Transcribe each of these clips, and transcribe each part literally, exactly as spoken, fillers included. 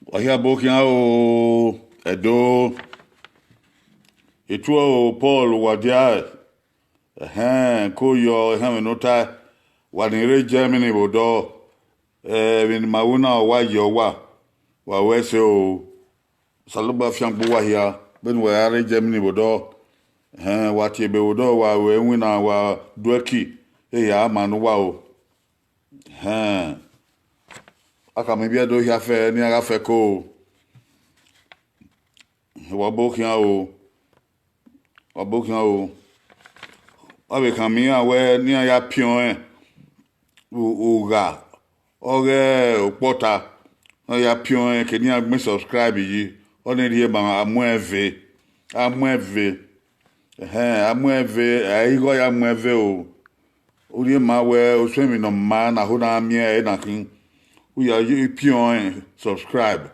Wa hia bo khian o, Ẹdo. Etuẹ o, Paul, wa dia ẹre. Ẹhẹn, ko yọ ehẹn vbene u tae. Wa ni rre Germany vbe odọ, eh, emwi ne ima ru na, ọ wa ye uwa, wa ru ẹse o. Osanobua fiangbe uwa hia, vbene uwa ya rre Germany vbe odọ. Ẹhẹn, wa tie ebe vbe odọ, wa ru ẹwinna, wa du ẹki, ehia ma ne uwa o. Ẹhẹn, a khama ivbi Ẹdo hia fẹ ne iran gha fẹ ko. Wa bo khian o, wa bo khian o. A vbe khama iran wẹ ne iran ya piọn ẹn, u- ugha ọghe okpọta, ne ọ ya piọn ẹn, ke ne iran gbẹn subscribe yi, ọnii rhie ma a mu ẹn ve, a mu ẹn ve. Ẹhẹn, a mu ẹn ve, a i ghe ọ ya mu ẹn ve o. U rhie ma wẹ osuẹn emwi ne ọ ma na ho na miẹn ẹre na khin, u ya piọn ẹn subscribe.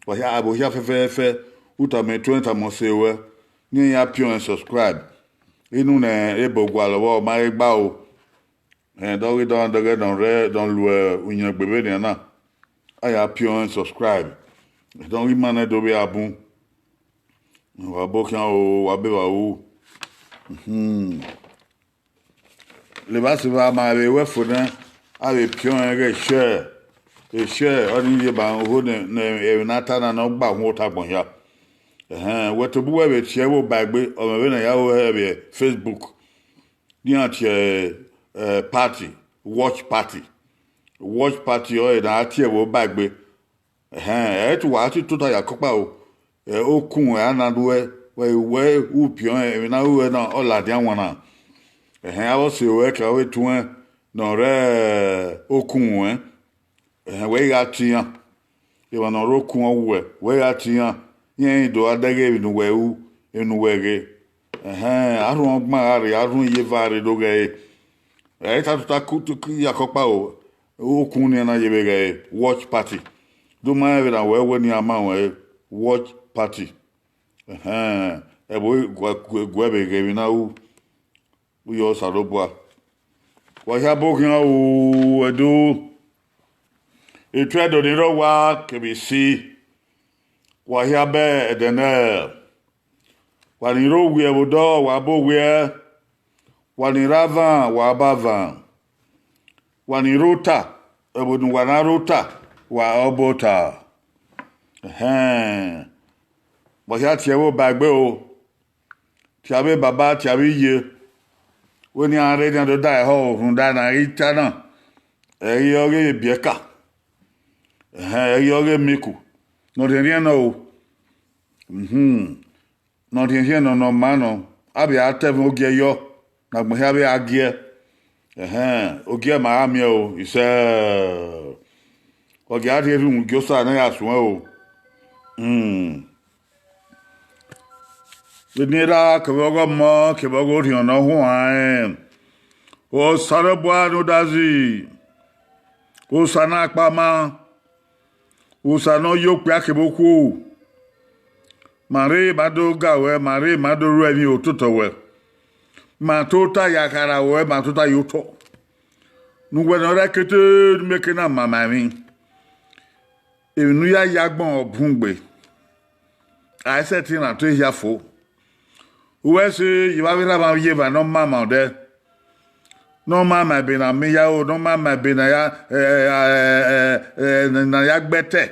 Wa hia, abo hia fẹfẹfẹ, u tama etuẹn, tama ọse ruẹ, ne iran ya piọn ẹn subscribe. Inu ne ebo gualọ vbọ, ọ ma he gba o. Ẹn, dọghe dọghe dọghe dọ rẹ dọ lu uyẹn gbe vbenian na. A ya piọn ẹn subscribe. Dọghe ima nẹ do vbe a bun. Wa bo khian o, wa be vba ru. Levba sẹ evba, ma vbe ru ẹfo nẹ, a vbe piọn ẹn ighẹ share, share ọnii ye ba ho ne, ne emwi ne a ta na ne ọ gba uhunmwu ota agbọn hia. Ẹhẹn, wẹ tobọ uwẹ vbe tie ẹvbo ba egbe, ọ mwẹ vbene a ya ru ẹre vbe Facebook. Ne iran tie, eh, party, watch party. Watch party ọre ne a tie ẹvbo ba egbe. Ẹhẹn, ẹ i tu wa ti tota ya kọkpa o. Ẹ, okun ẹre a na ru ẹ, wẹ, wẹ u piọn ẹn, emwi ne a ru ẹ na, ọ ladian wan na. Ẹhẹn, avbe ọse ruẹ kevbe avbe etuẹn ne ọ rre okun ruẹn. Ẹhẹn, wẹ i gha tie iran. Emwa ne ọ rre okun ọ wuẹ, wẹ i gha tie iran. Iran i do gha dẹghe emwi ne uwẹ ru, emwi ne uwẹ ghe. Ẹhẹn, a rhuọn ọgban gha rre, a rhuọn iye eva rre do ghẹ ẹre. Ẹ i ta tota ku, ku ya kọkpa o, okun nian na ye vbe ghẹ ẹre, watch party. Do ma rẹn vbe na wẹ wẹ ne iran ma ruẹn ẹre, watch party. Ẹhẹn, ẹvbo guẹ, guẹ, guẹ vbe ghe emwi na ru, u yọ Osanobua. Wa hia bo khian o, Ẹdo. Etuẹ Ẹdo ni rre owa kevbe isi, wa hia bẹ ẹdẹ nẹ. Wa ni rre owiẹ vbe odọ, wa bo wiẹ. Wa ni rre avan, wa ba avan. Wa ni rre ota, ẹvbo ne uwa na rre ota, wa re ọba ota. Ẹhẹn. Wa hia tie ẹvbo ba egbe o. Tie avbe baba, tie avbe iye. Wẹ ne iran rre, iran do da ẹhọ rhunmwuda ne a ghi ta na, ẹ i re ọghe ebiẹka, ẹhẹn, ẹ i re ọghe emiku, ne ọ rhiẹnrhiẹn nọ o. Mhm. Ne ọ rhiẹnrhiẹn nọ, ne ọ maa nọ, a vbe a ta ẹvbo ogiẹ yọ, ne agbọn hia vbe a giẹ. Ẹhẹn, ogiẹ ma gha miẹn o, isẹ. Ọ gia rhie erhunmwu gie Osa ne a ya suẹn o. Hmm. Vbene erha kevbe ọghe ọmọ kevbe ọghe orhiọn ne ọ huanrẹn, Osanobua ne udazi, Osa ne akpama, Osa ne ọ ye okpia kevbe okhuo, ma rre ma do ga wẹ, ma rre ma do ru ẹmwẹ ototọ wẹ, ma tota ya khara wẹ, ma tota ye otọ, ne uwẹ ne ọ rre ẹkete ne u mieke na ma ma emwi. Emwi ne u ya ye agbọn ọ bun gbe, a i sẹtin na to ehia fo. Uwẹ ẹse, ye vbe avbe erha mwa ye emwa ne ọ ma ma odẹ, ne ọ ma ma ebe ne a miẹn ya ro, ne ọ ma ma ebe ne a ya, ẹ, ẹ, ne a ya gbe ẹtẹ.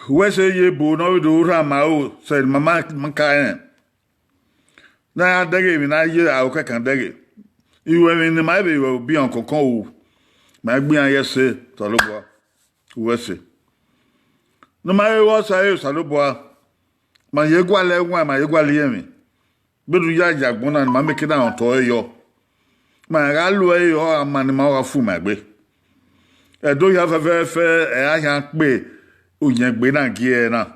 Uwẹ ẹse, ye ebo ne ọ vbe do rhan ma ro sẹ ne ima ma ka rẹn, ne a ya dẹghe emwi ne a ye aro kẹkan dẹghe. Iruẹmwi ne ima vbe ru obiọn kọnkọn ru, ma gbe iran ye ẹse, Osanobua, uwẹ ẹse. Ne ima vbe ru Osa ẹre, Osanobua, ma ye gualọ ẹwaẹn, ma ye gualọ iyẹnmwẹ. Vbene u ya ye agbọn na, ne ima mieke na rẹn otọ ẹre yọ. Ma gha lo ẹre, ọ gha ma ne ima, ọ gha fu ima egbe. Ẹdo hia fẹfẹfẹ, ẹ i ra khian kpe uyẹngbe na gie ẹre na.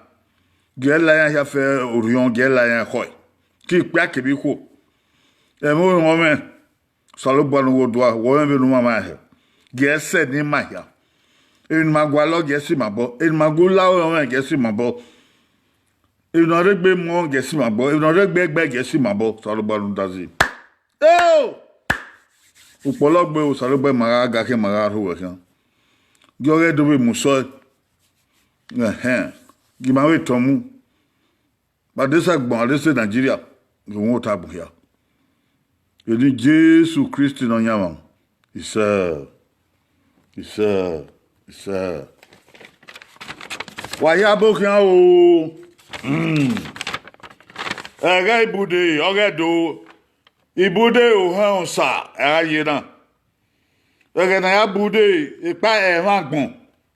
Gie ẹre la iran hia fẹ orhiọn, gie ẹre la iran ekhọe, ke ikpia kevbe ikhuo. Ẹmwẹ orhiọn mwẹ, Osanobua ne u ghe odua, wẹ ọmwẹ vbene u mwamwa hẹ, gie ẹre sẹ ne ima hia. Emwi ne ima gualọ, gie ẹre sẹ ima obọ. Emwi ne ima gu la aro mwẹ, gie ẹre sẹ ima obọ. Emwi ne ọ rre egbe emọ, gie ẹre sẹ ima obọ. Emwi ne ọ rre egbe ẹgbẹe, gie ẹre sẹ ima obọ, Osanobua ne udazi. Eo! Ukpọlọ gbe, Osanobua, ma gha ga khian, ma gha rho wẹ khian. Gie ọghẹ do vbe mu sọe. Ẹhẹn. Gie ima vbe tọn mu. Vbe adesẹ agbọn, adesẹ Nigeria, gie uhunmwu ota agbọn hia. Vbene Jesu Kristi Nọyaẹnmwa, isẹ, isẹ, isẹ. Wa ya abo khian o. Hmm. Ẹghẹ ibude, ọghẹ do, ibude ohẹn osa, ẹ gha ye na. Ẹghẹ ne a ya bu de, ekpa ẹmwẹ agbọn,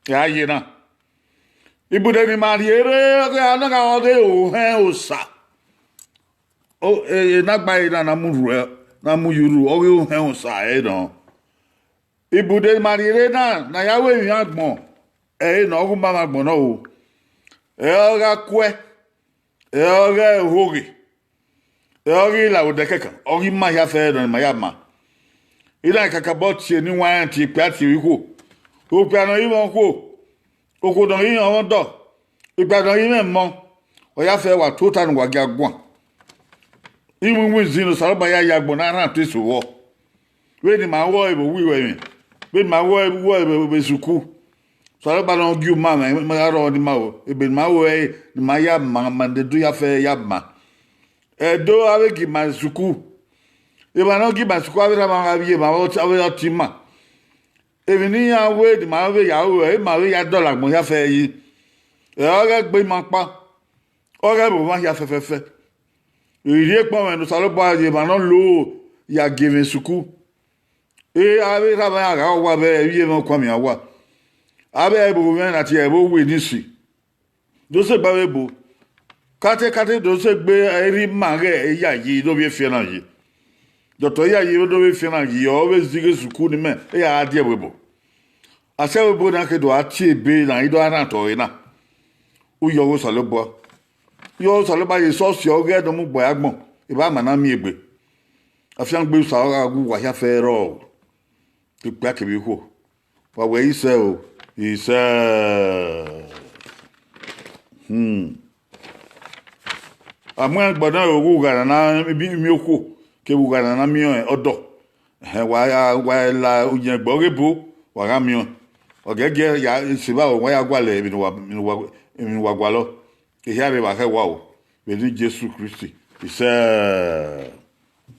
ẹ a ye na. Ibude ne ima rhie rre, ọghe a na gha ọghe ohẹn osa. O, e, e na gba re na, na mu rhuẹ, na mu ye urhu, ọghe ohẹn osa ẹre nọ. Ibude ne ima rhie rre na, ne a ya ru emwi agbọn, ẹre nọ, ọghe umamwagbọn nọ o. Ẹ ọghe akuẹ, ẹ ọghe ohoghe, ẹ ọghe ilavbodẹ kẹkan, ọghe ima hia fẹẹrẹ nọ ne ima ya ma. I na kakabọ tie eni wanrẹn, tie ikpia, tie ikhuo. Okpia ne ọ ghi mwẹ okhuo, okhuo ne ọ ghi mwẹ ọmọdọ, ikpia ne ọ ghi mwẹ emọ, ọ ya fẹ wa tota ne uwa gia guan. Iwinwin zin ne Osanobua ya ye agbọn na rhan otọ eso vbọ. Vbene ima ru ẹre vbe owiwẹ emwi, vbene ima ru ẹre vbe suku, Osanobua ne ọ gie uma mwẹ, ma gha rrọọ ne ima ru, ebe ne ima ru ẹre, ne ima ya ma, ma ne Ẹdo ya fẹ ya ma. Ẹdo avbe gie ima suku, emwa ne ọ gie ima suku, avbe erha mwa gha vbiẹ emwa, avbe ọtẹn ima. Emwi ne iran wẹ ne ima vbe ya ru ẹre, ima vbe ya dọlọ agbọn hia fẹ yi. Ẹ ọghe egbe ima ọkpa, ọghe ẹvbo mwa hia fẹfẹfẹ. Irhiekpọnmwẹ ne Osanobua rhie emwa ne ọ lo ya gie mwẹ suku. E avbe erha mwa gha wa vbe ẹvbiẹ mwẹ ọkuanmwi a wa. Avbe ẹvbo mwẹ na tie ẹvbo owiẹ ni si. Do sẹ gbe avbe ebo. Katekate do sẹ gbe erha ima ghẹ eyayi ne ovbi efian na yi. Dọtọ eyayi ne ovbi efian na yi, ọ vbe zighe suku ne imẹ, e ya die ẹvbo ebo. Asẹ ẹvbo ebo na ke do a tie ebe na, i do a rhan otọ ẹre na. U yọ ọghe Osanobua. Yọ Osanobua ye esọsi ọghe ne ọ mu gbe agbọn, evba ma na miẹn egbe. Afiangbe Osa ọ gha gu uwa hia fẹ rrọọ, ke ikpia kevbe ikhuo. Wa wẹ isẹ o, isẹ. Hmm. A mu ẹgbẹ na ro ghe ugha na na miẹn okhuo, kevbe ugha na na miẹn ọdọ. Ẹhẹn, wa ya, wa la uyẹn gbe ọghe ebo, wa gha miẹn ọẹn. Ọ giẹgiẹ ya sẹ evba, wa ya gualọ emwi ne uwa, emwi ne uwa, emwi ne uwa gualọ. Ehia rre vbe akhẹ wa o, vbe eni Jesu Kristi. Isẹ.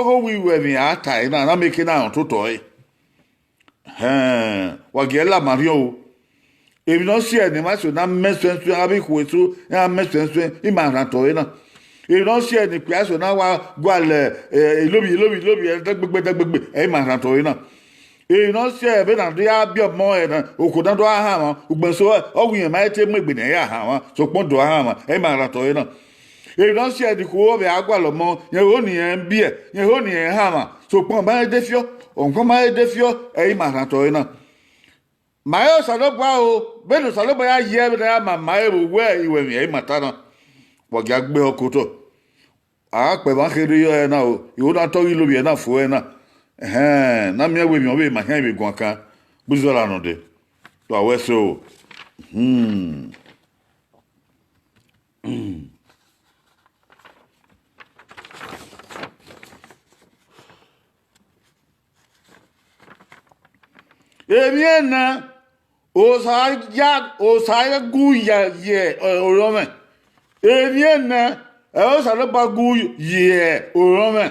ọghe ovbi uwẹ emwi a ta ẹre na, na mieke na rẹn ototọ ẹre. Hẹn, wa gie la ma rhiọn o. Emwi ne ọ si ẹre ne ima eso na mẹ suẹnsuẹn, a vbe ikhuo eso, iran mẹ suẹnsuẹn, ima rhan otọ ẹre na. Emwi ne ọ si ẹre ne ikpia eso na wa gualọ, eh, ilovbi, ilovbi, ilovbi, ẹdẹgbegbe, ẹdẹgbegbe, ẹ, ima rhan otọ ẹre na. Emwi ne ọ si ẹre vbene a do ya biẹ ọmọ ẹre na, okhuo na do gha hanmwa, ugbẹn eso, ọ wẹ irẹn ma te mu egbe ne ẹ ya hanmwa, sokpan do gha hanmwa, ẹ, ima rhan otọ ẹre na. Emwi ne ọ si ẹre ne ikhuo vbe a gualọ ọmọ, rẹn ho ne irẹn biẹ, rẹn ho ne irẹn hanmwa, sokpan ọ ma he de fiọ, ọ ma he de fiọ, ẹ, ima rhan otọ ẹre na. Ma he Osanobua o, vbene Osanobua ya ye vbene a ma ma ẹre vbe owẹ iwẹmwi, ẹ, ima ta na, wa gie a gbe ehọ ke otọ. A gha kpẹ emwa kherhe yọ ẹre na o, ihwo na tọ ghi lovbiẹ na fo ẹre na. Ẹhẹn, ne a miẹn wẹ emwi ọvbehe ma khian vbe guan kan, gbe izọla nọ dee. Wa wẹ so. Hmm. Emwi ẹnẹ, Osa ya, Osa ya gu ya ye, ẹ, orọnmwẹ. Emwi ẹnẹ, ẹ, Osanobua gu ye orọnmwẹ.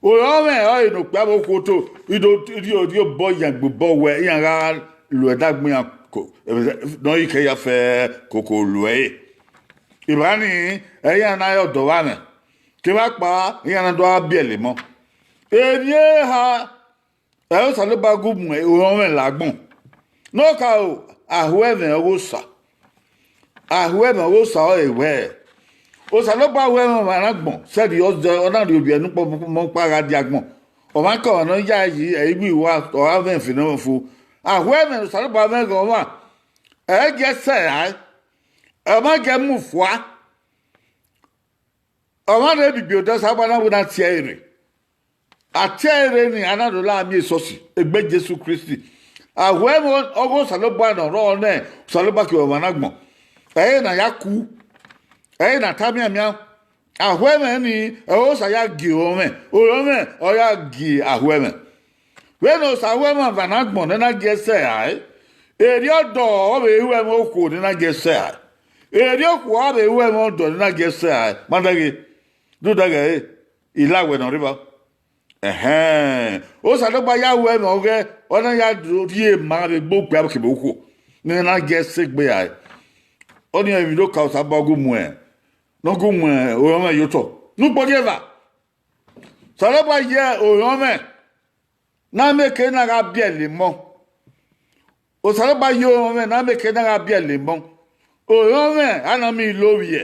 Orọnmwẹ ọre ne okpia vbe okhuo to, ido rhie, rhie obọ yan gbe obọ wẹ iran gha lu ẹdẹ agbọn iran ko, ne ọ ghi ke ya fẹ koko lu ẹre. Evba nii, ẹ, iran na re ọdọ vbe amwẹ, kevbe akpa iran na do gha biẹlẹ emọ. Emwi eha, ẹ, Osanobua gu mu orọnmwẹ la agbọn. Ne ọ kharo, aho ẹmwẹ ọghe Osa. Aho ẹmwẹ ọghe Osa ọre wẹ, Osanobua ho ẹmwẹ ọmwa na agbọn, sẹrriọ zẹ, ọ na rhie ovbi ẹre ne ukpọmọkpa gha die agbọn. Ọmwa ke ọmwa ne ọ ya yi, ẹ, igho iwa, ọ gha mwẹ ẹfe ne ọ fu. Aho ẹmwẹ ne Osanobua mwẹ ghe ọmwa, ẹ i gie sẹ rae, ọ ma gie mu fua. Ọmwa rre bibi odẹ Osanobua na wẹ ne a tie ẹre rre. A tie ẹre rre ni, a na do la miẹn esọsi egbe Jesu Kristi. Aho ẹmwẹ ọghe Osanobua ne ọ rrọọ nẹ, Osanobua gie ọmwa na agbọn. Ẹ i re ne a ya ku, ẹ i re ne a ta mianmian. Aho ẹmwẹ ni, ẹ, Osa ya gie orọnmwẹ, orọnmwẹ ọ ya gie aho ẹmwẹ. Vbene Osa ho ẹmwẹ ọmwa na agbọn ne a na gie sẹ rae, erriọ ọdọ ọ vbe ho ẹmwẹ okhuo ne a na gie sẹ rae. Erriọ okhuo ọ vbe ho ẹmwẹ ọdọ ne a na gie sẹ rae. Ma dẹghe, do dẹghe ẹre, I la wẹ ne ọ rre evba. Ẹhẹn, Osanobua ya ho ẹmwẹ ọghẹ, ọ na ya do rhie ma vbe egbe okpia kevbe okhuo ne a na gie sẹ egbe rae. Ọnii emwi ne okaro Osanobua gu mu, ne ọ gu mu orọnmwẹ ye otọ ne u gbọdie eva. Osanobua ye orọnmwẹ ne a mieke na gha biẹlẹ emọ. Osanobua ye orọnmwẹ ne a mieke na gha biẹlẹ emọ. Orọnmwẹ a na miẹn ilovbiẹ,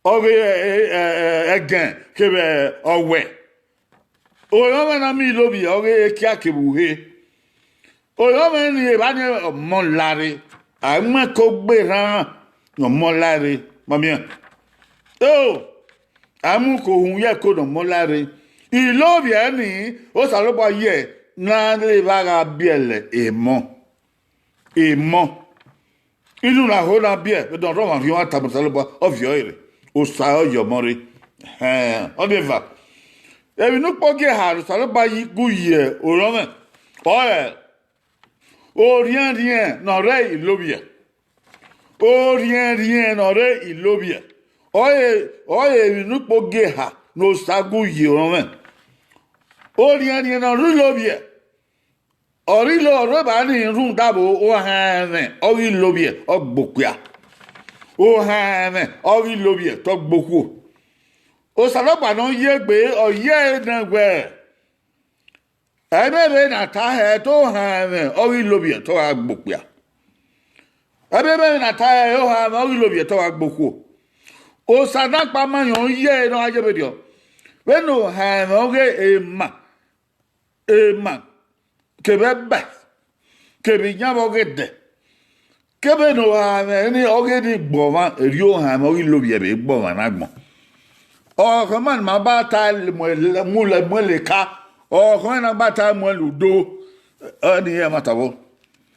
ọghe, ẹ, ẹ, ẹ, ẹgẹn kevbe ọwẹ. Orọnmwẹ na miẹn ilovbiẹ, ọghe ekia kevbe uhe. Orọnmwẹ ni evba ni ọmọ lare, a i mu ẹko gbe erhan ne ọmọ lare. Ma miẹn. Eo, a mu ko uhunmwu ye ẹko ne ọ mọ la rre. Ilovbiẹ ni, Osanobua ye ne a lele evba gha biẹlẹ emọ. Emọ. Inu ne a ho na biẹ, vbene ọ rre ọmwa rhiọnmwẹ tama Osanobua, ọ viọ ẹre. Osa ọ ye ọmọ rre. Ẹhẹn, ọ ni eva. Emwi ne ukpogiẹ eha ne Osanobua yi gu ye orọnmwẹ, ọrọre orhiẹnrhiẹn ne ọ rre Ilovbiẹ. Orhiẹnrhiẹn ne ọ rre Ilovbiẹ, ọre, ọre emwi ne ukpogiẹ eha ne Osa gu ye orọnmwẹ. Orhiẹnrhiẹn ne ọ rre Ilovbiẹ, ọ rre ilo, ọ rre evba ni rhunmwuda vbe ohanmwẹ ọghe Ilovbiẹ ọ gbe okpia. Ohanmwẹ ọghe Ilovbiẹ te ọ gbe okhuo. Osanobua ne ọ ye egbe, ọ ye ẹre nẹ wẹẹ, ẹmwẹ vbe na ta hẹ te ohanmwẹ ọghe Ilovbiẹ te ọ gha gbe okpia. Ẹmwẹ vbe na ta hẹ ohanmwẹ ọghe Ilovbiẹ te ọ gha gbe okhuo. Osa ne akpa ma yọn ye ẹre ne ọ gha ye vberriọ. Vbene ohanmwẹ ọghe ema, ema, kevbe ẹba, kevbe iyan vbe ọghe ẹdẹ, kevbe ne ohanmwẹ ni ọghe ni gbe ọmwa, erriọ ohanmwẹ ọghe Ilovbiẹ vbe gbe ọmwa ne agbọn. Ọkhọe ma ne ima ba ta mu ẹle, mu ẹle ka, ọkhọe na ba ta mu ẹle udo, ọnii ẹmwata vbọ.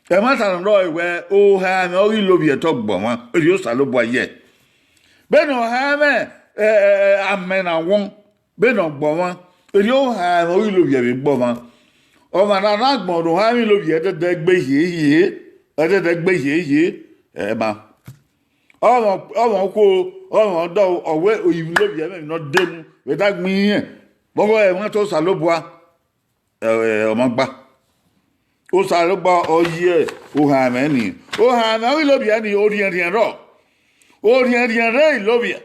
Ẹmwata ne ọ rrọọ wẹẹ, ohanmwẹ ọghe Ilovbiẹ te ọ gbe ọmwa, erriọ Osanobua ye. Vbene ohanmwẹ, ẹ, ẹ, ẹ, amẹ na wọn, vbene ọ gbe ọmwa, erriọ ohanmwẹ ọghe Ilovbiẹ vbe gbe ọmwa. Ọmwa ne a na gbọn ne ohanmwẹ Ilovbiẹ ẹdẹdẹ gbe hiehiere, ẹdẹdẹ gbe hiehiere, ẹ ma. Ọmwa, ọmwa okhuo, ọmwa ọdọ, ọ wẹ Ilovbiẹ ẹmwẹ ne ọ demu vbe da gbẹn irẹn, vbe ọghe ẹmwata Osanobua, ẹ, ọ ma gba. Osanobua ọ ye ohanmwẹ ni, ohanmwẹ ọghe Ilovbiẹ ni, orhiẹnrhiẹn rrọọ, orhiẹnrhiẹn rre Ilovbiẹ.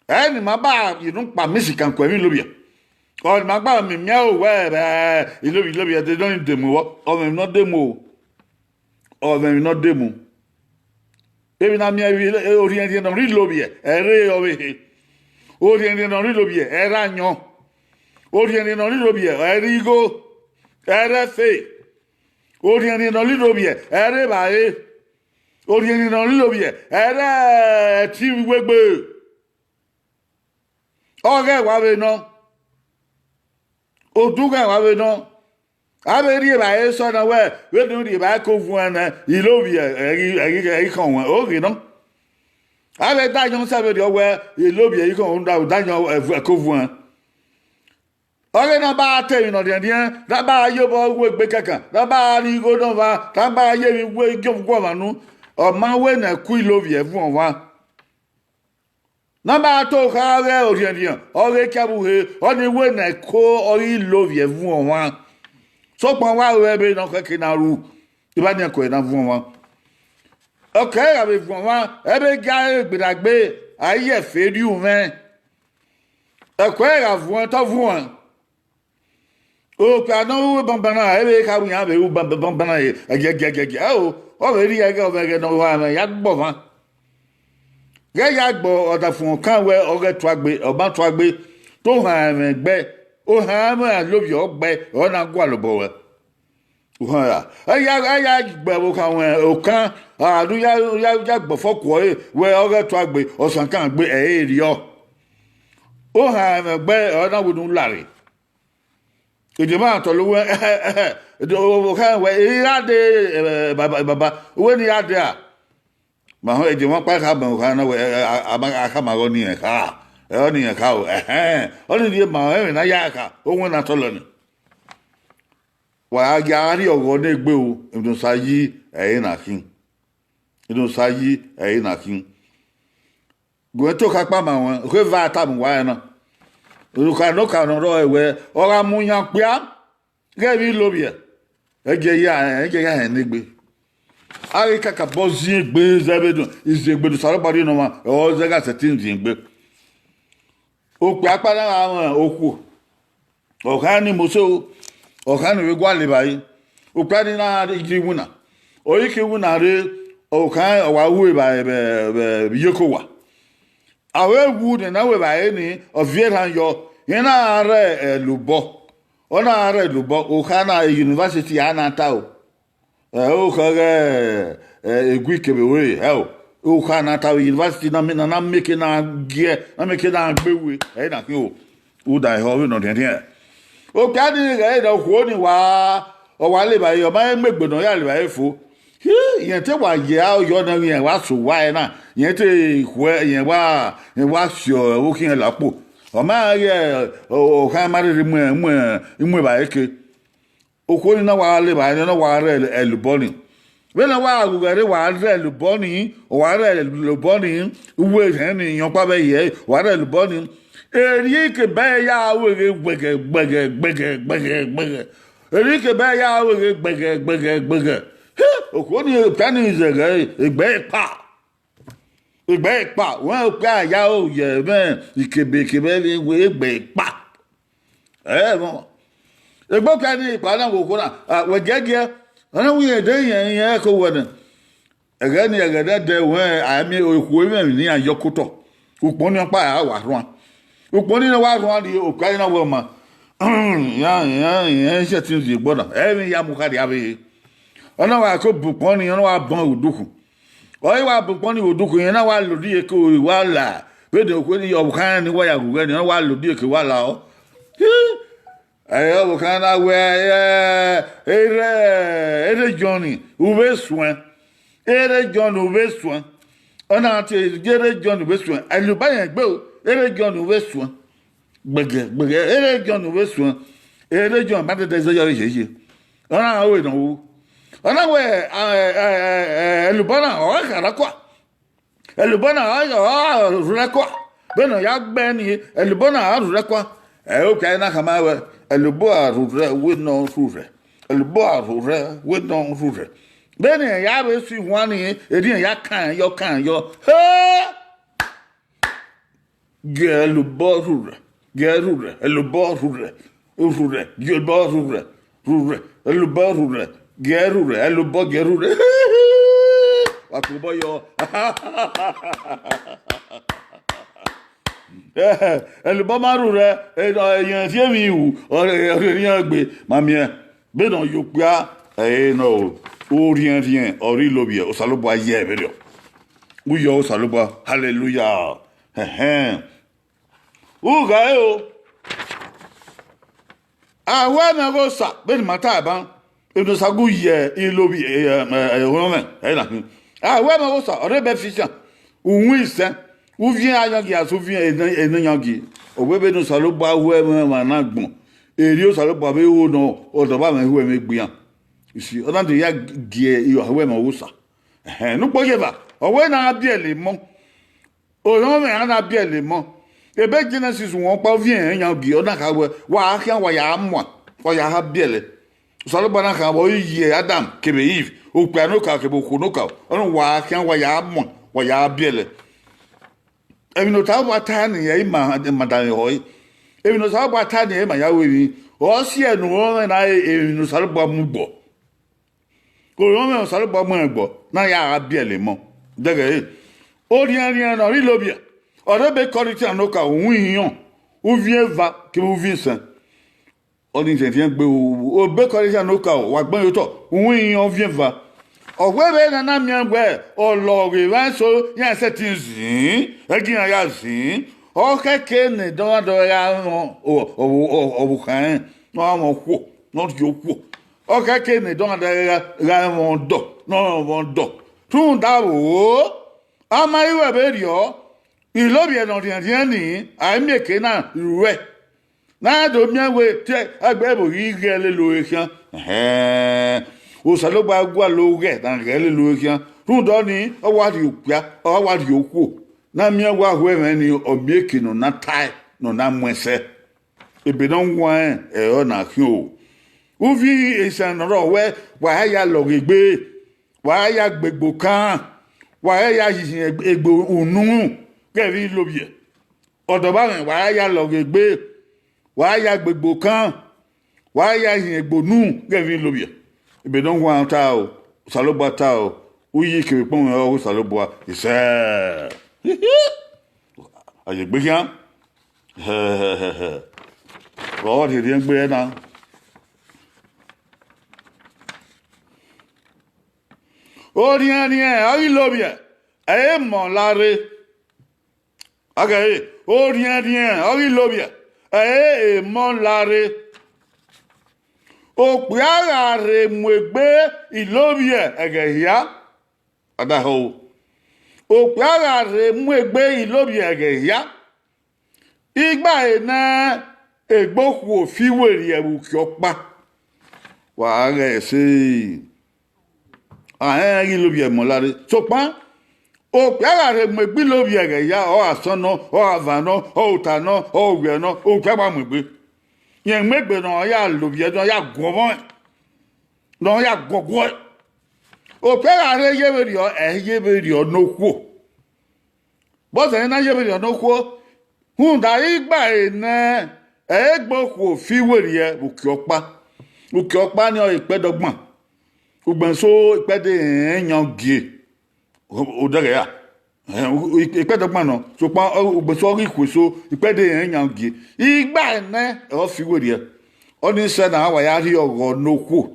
Ẹ ne ima ba ye unu kpa mẹ isikan ku ẹmwẹ Ilovbiẹ. Ọ ne ima gba miẹn miẹn aro wẹẹ, ẹ, Ilovbiẹ, Ilovbiẹ, ẹdẹ nọ ni demu vbọ, ọ mwẹ emwi ne ọ demu o. Ọ mwẹ emwi ne ọ demu. Emwi na miẹn vbe orhiẹnrhiẹn ne ọ rre Ilovbiẹ, ẹre ọvbehe. Orhiẹnrhiẹn ne ọ rre Ilovbiẹ, ẹre ayọn. Orhiẹnrhiẹn ne ọ rre Ilovbiẹ, ẹre igho, ẹre ẹfe. Orhiẹnrhiẹn ne ọ rre Ilovbiẹ, ẹre evbare. Orhiẹnrhiẹn ne ọ rre Ilovbiẹ, ẹre ẹtin vbe uwu egbe. Ọ ghẹ wa vbe nọ, odu ghẹ wa vbe nọ. A vbe rhie evbare sẹ na wẹẹ, vbene u rhie evbare ko vuẹn nẹ, Ilovbiẹ ẹ ghi, ẹ ghi, ẹ ghi khọn ruẹn, o ghi nọ. A vbe da ayọn sẹ vberriọ wẹẹ, Ilovbiẹ ẹ ghi khọn ruẹn, da ayọn ẹko vuẹn. Ọghe ne a ba ta emwi ne ọ rhiẹnrhiẹn, ne a ba ye obọ ru egbe kankan, ne a ba rhie igho ne ọmwa, ne a ba ye emwi ru igiọmọ ọmwa nu, ọ ma wẹ ne ẹko Ilovbiẹ vuọn ọmwa. Ne a ma to kha ghẹ orhiẹnrhiẹn, ọ ghe kia vbe uhe, ọnii wẹ ne ẹko ọghe Ilovbiẹ vuọn ọmwa. Sokpan wa ru ẹmwẹ ne ọ khẹke na ru, evba ni ẹko ẹre na vuọn ọmwa. Ẹko ẹre gha vbe vuọn ọmwa, ẹmwẹ gie a re gberagbe, a i ye ẹfe rri umwẹ. Ẹko ẹre gha vuọn, te ọ vuọn. Okpia ne ọ ru banbanna, ẹmwẹ kha ru iran vbe ru banbanna, ẹgiẹgiẹgiẹgiẹ. Ẹo, ọ vbe rhie ẹghẹ, ọ vbe ẹghẹ ne ọ ru ẹmwẹ ya gbe ọmwa. Ghẹ ya gbe ọdafẹn Okan wẹ ọ ghẹ tuagbe, ọ ma tuagbe, te ohan ẹmwẹ gbe, ohan ẹmwẹ Ilovbiẹ ọ gbe, ọ na gualọ obọ ruẹ. Ohan ra, ẹ ya, ẹ ya gbe ẹvbo Okan ruẹ, Okan, a do ya, ya, ya gbe ọfọ kuọ ẹre, wẹ ọ ghẹ tuagbe, ọsan kan gbe, ẹ i rriọ. Ohan ẹmwẹ gbe, ọ na wẹ ne u lare. Ejima tọlọ uwẹ, Okan wẹ, I gha dee, baba, baba, uwẹ ne I gha dee a? Ma họn, ejima ọkpa kha mẹ Okan na wẹ, a, a, a, a khama ọghe ọnii rẹn kha, ẹ, ọnii rẹn kha o, ẹhẹn, ọnii rhie ma ẹmwẹ ne a ya kha, owẹ na tọlọ nẹ. Wa gha gie a rrie ọghọ ne egbe o, emwi ne Osa yi, ẹre na khin. Emwi ne Osa yi, ẹre na khin. Gu ẹn to khakpa ma ruẹn, okhuo eva tama uwa ẹre na. Okha ne Okan ne ọ rrọọ wẹ, ọ gha mu yan okpia, ghẹ vbe Ilovbiẹ, ẹ gie ya, ẹ gie ya hẹn ne egbe. A ghi kakabọ zin egbe zẹ vbe do, izin egbe ne Osanobua rhie ne ọmwa, ọ zẹ gha sẹtin zin egbe. Okpia ọkpa na gha mwẹ okhuo, ọ kha ni Mosi o, ọ kha ni vbe gualọ evbare, okpia ni na rre iwinna, ọ i ke iwinna rre, ọ kha ọ wa ru evbare vbe, vbe, vbe iyeke owa. A vbe wu ne na ru evbare ni, ọ viọ erhan yọ, iran na rre ẹlobọ, ọ na rre ẹlobọ, okha na university a na ta o. Ẹ, okha ghẹ, ẹ, egui kevbe ore, ẹ o. okha na ta vbe university na, na, na make na gie, na make na gbe we, ẹ na khin o. Uda ehọ vbe nọ rhiẹnrhiẹn. Okpia ni ghẹ ne okhuo ni wa, ọ wa levba ẹre, ọ ma mu egbe ne ọ ya levba ẹre fo. Hi, irẹn te wa ye aro yọ nẹ, irẹn wa so owa ẹre na, irẹn te khuẹ, irẹn wa, irẹn wa si ọvbokhan irẹn la kpo. Ọ ma ghe, ọ, okhan ma rherhe mu, mu, mu evbare ke. Okhuo ni na wa levba ẹre, ọ na wa rre ẹlubọ ni. Vbene ọ wa ghughẹ rre, wa rre ẹlubọ ni, ọ wa rre ẹlubọ ni, uwu erhẹn ni, iyọkpa vbe ẹre, wa rre ẹlubọ ni. Erriọ ikebe ẹre ya ru eghe gbẹgẹ, gbẹgẹ, gbẹgẹ, gbẹgẹ, gbẹgẹ. Erriọ ikebe ẹre ya ru eghe gbẹgẹ, gbẹgẹ, gbẹgẹ. He, okhuo ni, okpia ni zẹghẹ, egbe ẹre kpa. Egbe ẹre kpa, wẹ okpia ya ro ye mwẹ, ikebe, ikebe vbe egbe ẹre kpa. Ẹ, vbọ. Egbe okpia ni kpa na vbe okhuo na, a, wẹ giẹgiẹ, ọ na wẹ irẹn de irẹn, irẹn ẹko wẹ nẹ. Ẹghẹ ni, ẹghẹ ne ẹdẹ wẹ, a miẹn okhuo mwẹ emwi ne iran yọ kotọ. Ukpọn ni ọkpa a wa rhuan. Ukpọn ni ne wa rhuan rrie, okpia ni na wẹ ọma. Iran, iran, iran sẹtin rhie egbe na. Ẹ vbe ya mu kha rrie avbe. Ọ na wa ko bu ukpọn ni, ọ na wa bọ vbe odukhunmwu. Ọ i wa bu ukpọn ni vbe odukhunmwu, irẹn na wa lele odieke wa la. Vbene okhuo ni, ọvbokhan ni wa ya ghughẹ ni, ọ na wa lele odieke wa la ọ. Hi! Ẹ, ọvbokhan na wẹ, ẹ, erha, erha Jọn uvbesuẹn. Erha Jọn uvbesuẹn. Ọ na te ye erha Jọn uvbesuẹn. Ẹluba yẹn gbe o, erha Jọn uvbesuẹn. Gbẹgẹ, gbẹgẹ, erha Jọn uvbesuẹn. Erha Jọn ma dẹdẹ zẹ yọ vbe yeye. Ọ na ru nọ ru. Ọ na wẹ, a, ẹ, ẹ, ẹ, ẹ, ẹlubọ na, ọ gha kha rra kua. Ẹlubọ na, ọ, ọ, ọ rhurẹ kua. Vbene ọ ya gbe ni, ẹlubọ na, ọ rhurẹ kua. Ẹ, okpia na khama wẹ, ẹlubọ a rhurẹ, wẹ ne ọ rhurẹ. Ẹlubọ a rhurẹ, wẹ ne ọ rhurẹ. Vbene iran ya vbe sẹ ihuan ni, erriọ iran ya kan yọ, kan yọ. He! Gie ẹlubọ rhurẹ, gie rhurẹ, ẹlubọ rhurẹ, rhurẹ, gie ẹlubọ rhurẹ, rhurẹ, ẹlubọ rhurẹ, gie rhurẹ, ẹlubọ gie rhurẹ. Wa tobọ yọ. Ẹlubọ ma rhurẹ, ẹ, ẹ, irẹn rhie emwi ru, ọ rhe, ọ rhe rhian egbe, ma miẹn. Vbene ọ ye okpia, ẹ, nọ, orhiẹnrhiẹn, ọ rre Ilovbiẹ, Osanobua ye vberriọ. U yọ Osanobua, hallelujah. Ẹhẹn. U gha re o. Aho ẹmwẹ ọghe Osa, vbene ima ta ban, emwi ne Osa gu ye Ilovbiẹ, ẹ, ẹ, ẹ, orọnmwẹ, ẹ na khin. Aho ẹmwẹ ọghe Osa, ọ rre bẹ fishan, uwin isẹn, uviẹn ayọngian sẹ uviẹn ene, ene yọngian. Ọ wẹ vbene Osanobua hu ẹmwẹ ọmwa na agbọn, erriọ Osanobua vbe ho nọ, ọdọ vbe amwẹ hu ẹmwẹ egbe iran. You see, ọ na do ya gie aho ẹmwẹ ọghe Osa. Ẹhẹn, ne ukpo ye eva, ọ wẹ ne a biẹlẹ emọ. Orọnmwẹ a na biẹlẹ emọ. Ebe Genesis wọn ọkpa uviẹn ẹre yan gie, ọ na kha wẹ, wa khian wa ya muan, wa ya ha biẹlẹ. Osanobua na kha vbe ọ ye Adam kevbe Iv, okpia ne okaro kevbe okhuo ne okaro, ọ na wa khian wa ya muan, wa ya biẹlẹ. Emwi ne Osanobua ta ni, ẹ i ma, ma danmwehọ ẹre. Emwi ne Osanobua ta ni, ẹ i ma ya ru emwi. Ọ si ẹe ne orọnmwẹ na re emwi ne Osanobua mu gbọ. Orọnmwẹ Osanobua mu ẹn gbọ, na ya gha biẹlẹ emọ. Dẹghẹ ẹre, orhiẹnrhiẹn ne ọ rre Ilovbiẹ, ọ rre ebe Kọrintian ne okaro, uwin ihinrọn, uviẹn eva kevbe uviẹn isẹn. Ọnii rhiẹnrhiẹn gbe ru, ebe Kọrintian ne okaro, wa gbẹn ye otọ, uwin ihinrọn, uviẹn eva. Ọ wẹ vbe na na miẹn wẹ, ọ lọghe emwa eso iran sẹtin zin, ẹgie iran ya zin, ọ khẹke ne dọmwadẹ gha mwẹ ọ, ọ, ọ, ọ, ọvbokhan rẹn, ne ọ gha mwẹ okhuo, ne ọ rhie okhuo. Ọ khẹke ne dọmwadẹ gha, gha mwẹ ọdọ, ne ọ mwẹ ọdọ. Rhunmwuda vbo, a ma ru ẹvbo erriọ, Ilovbiẹ ne ọ rhiẹnrhiẹn ni, a i miẹn eke na ruẹ. Ne a do miẹn wẹ te ẹgbẹe ẹvbo ghi ghẹ lele ore khian. Ẹhẹn, Osanobua gualọ oghẹ ne a ghẹ lele ore khian. Rhunmwuda ọnii, ọ wa rhie okpia, ọ wa rhie okhuo. Ne a miẹn wẹ aho ẹmwẹ ni, ọ miẹn eke ne ọ na tae, ne ọ na mu ẹsẹ. Ebe ne ọ huanrẹn, ẹre ọ na khian o. Uvi esan ne ọ rrọọ wẹ, wa ya lọghe egbe, wa ya gbe egbe okan, wa ya hin egbe unu, ghẹ vbe Ilovbiẹ. Ọdọ vbe amwẹ, wa ya lọghe egbe, wa ya gbe egbe okan, wa ya hin egbe unu ghẹ vbe Ilovbiẹ. Ebe ne ọ huanrẹn ta o, Osanobua ta o, uyi kevbe ekpọnmwẹ ọghe Osanobua, isẹ. A ye egbe khian. Vbe ọ rhiẹnrhiẹn egbe na. Orhiẹnrhiẹn, ọ ghi Ilovbiẹ. Ẹ i re emọ larre. A ghe ẹre, orhiẹnrhiẹn ọ ghi lovbiẹ, ẹ i re emọ larre. Okpia gha rhe mu egbe ilovbiẹ ẹghẹ hia, a da họe o. Okpia gha rhe mu egbe ilovbiẹ ẹghẹ hia, igba ẹre nẹ egbe okhuo fi werriẹ vbe uki ọkpa. Wa ghẹ ẹse, a rẹnrẹn ghi lovbiẹ emọ larre. Sokpan, okpia gha rhe mu egbe ilovbiẹ ẹghẹ hia, ọ gha sọn nọ, ọ gha van nọ, ọ gha ota nọ, ọ gha owiẹ nọ, okpia gba mu egbe. Rẹn mu egbe ne ọ ya lovbiẹ, ne ọ ya guọnmwẹ, ne ọ ya guọguọe. Okpia gha rhe ye vberriọ, ẹ i ye vberriọ ne okhuo. Vbọzẹ ne a ye vberriọ ne okhuo, rhunmwuda igba ẹre nẹ egbe okhuo fi werriẹ vbe uki ọkpa. Uki ọkpa ni ọre ikpẹdẹ ọgban, ugbẹn eso ikpẹdẹ irẹnrẹn yan gie. Odẹghẹ ra, ikpẹdẹ ọgban nọ, sokpan ugbẹn eso ọ ghi khu eso, ikpẹdẹ irẹnrẹn yan gie. Igba ẹre nẹ ọ fi werriẹ. Ọnii sẹ ne a wa ya rhie ọghọ ne okhuo.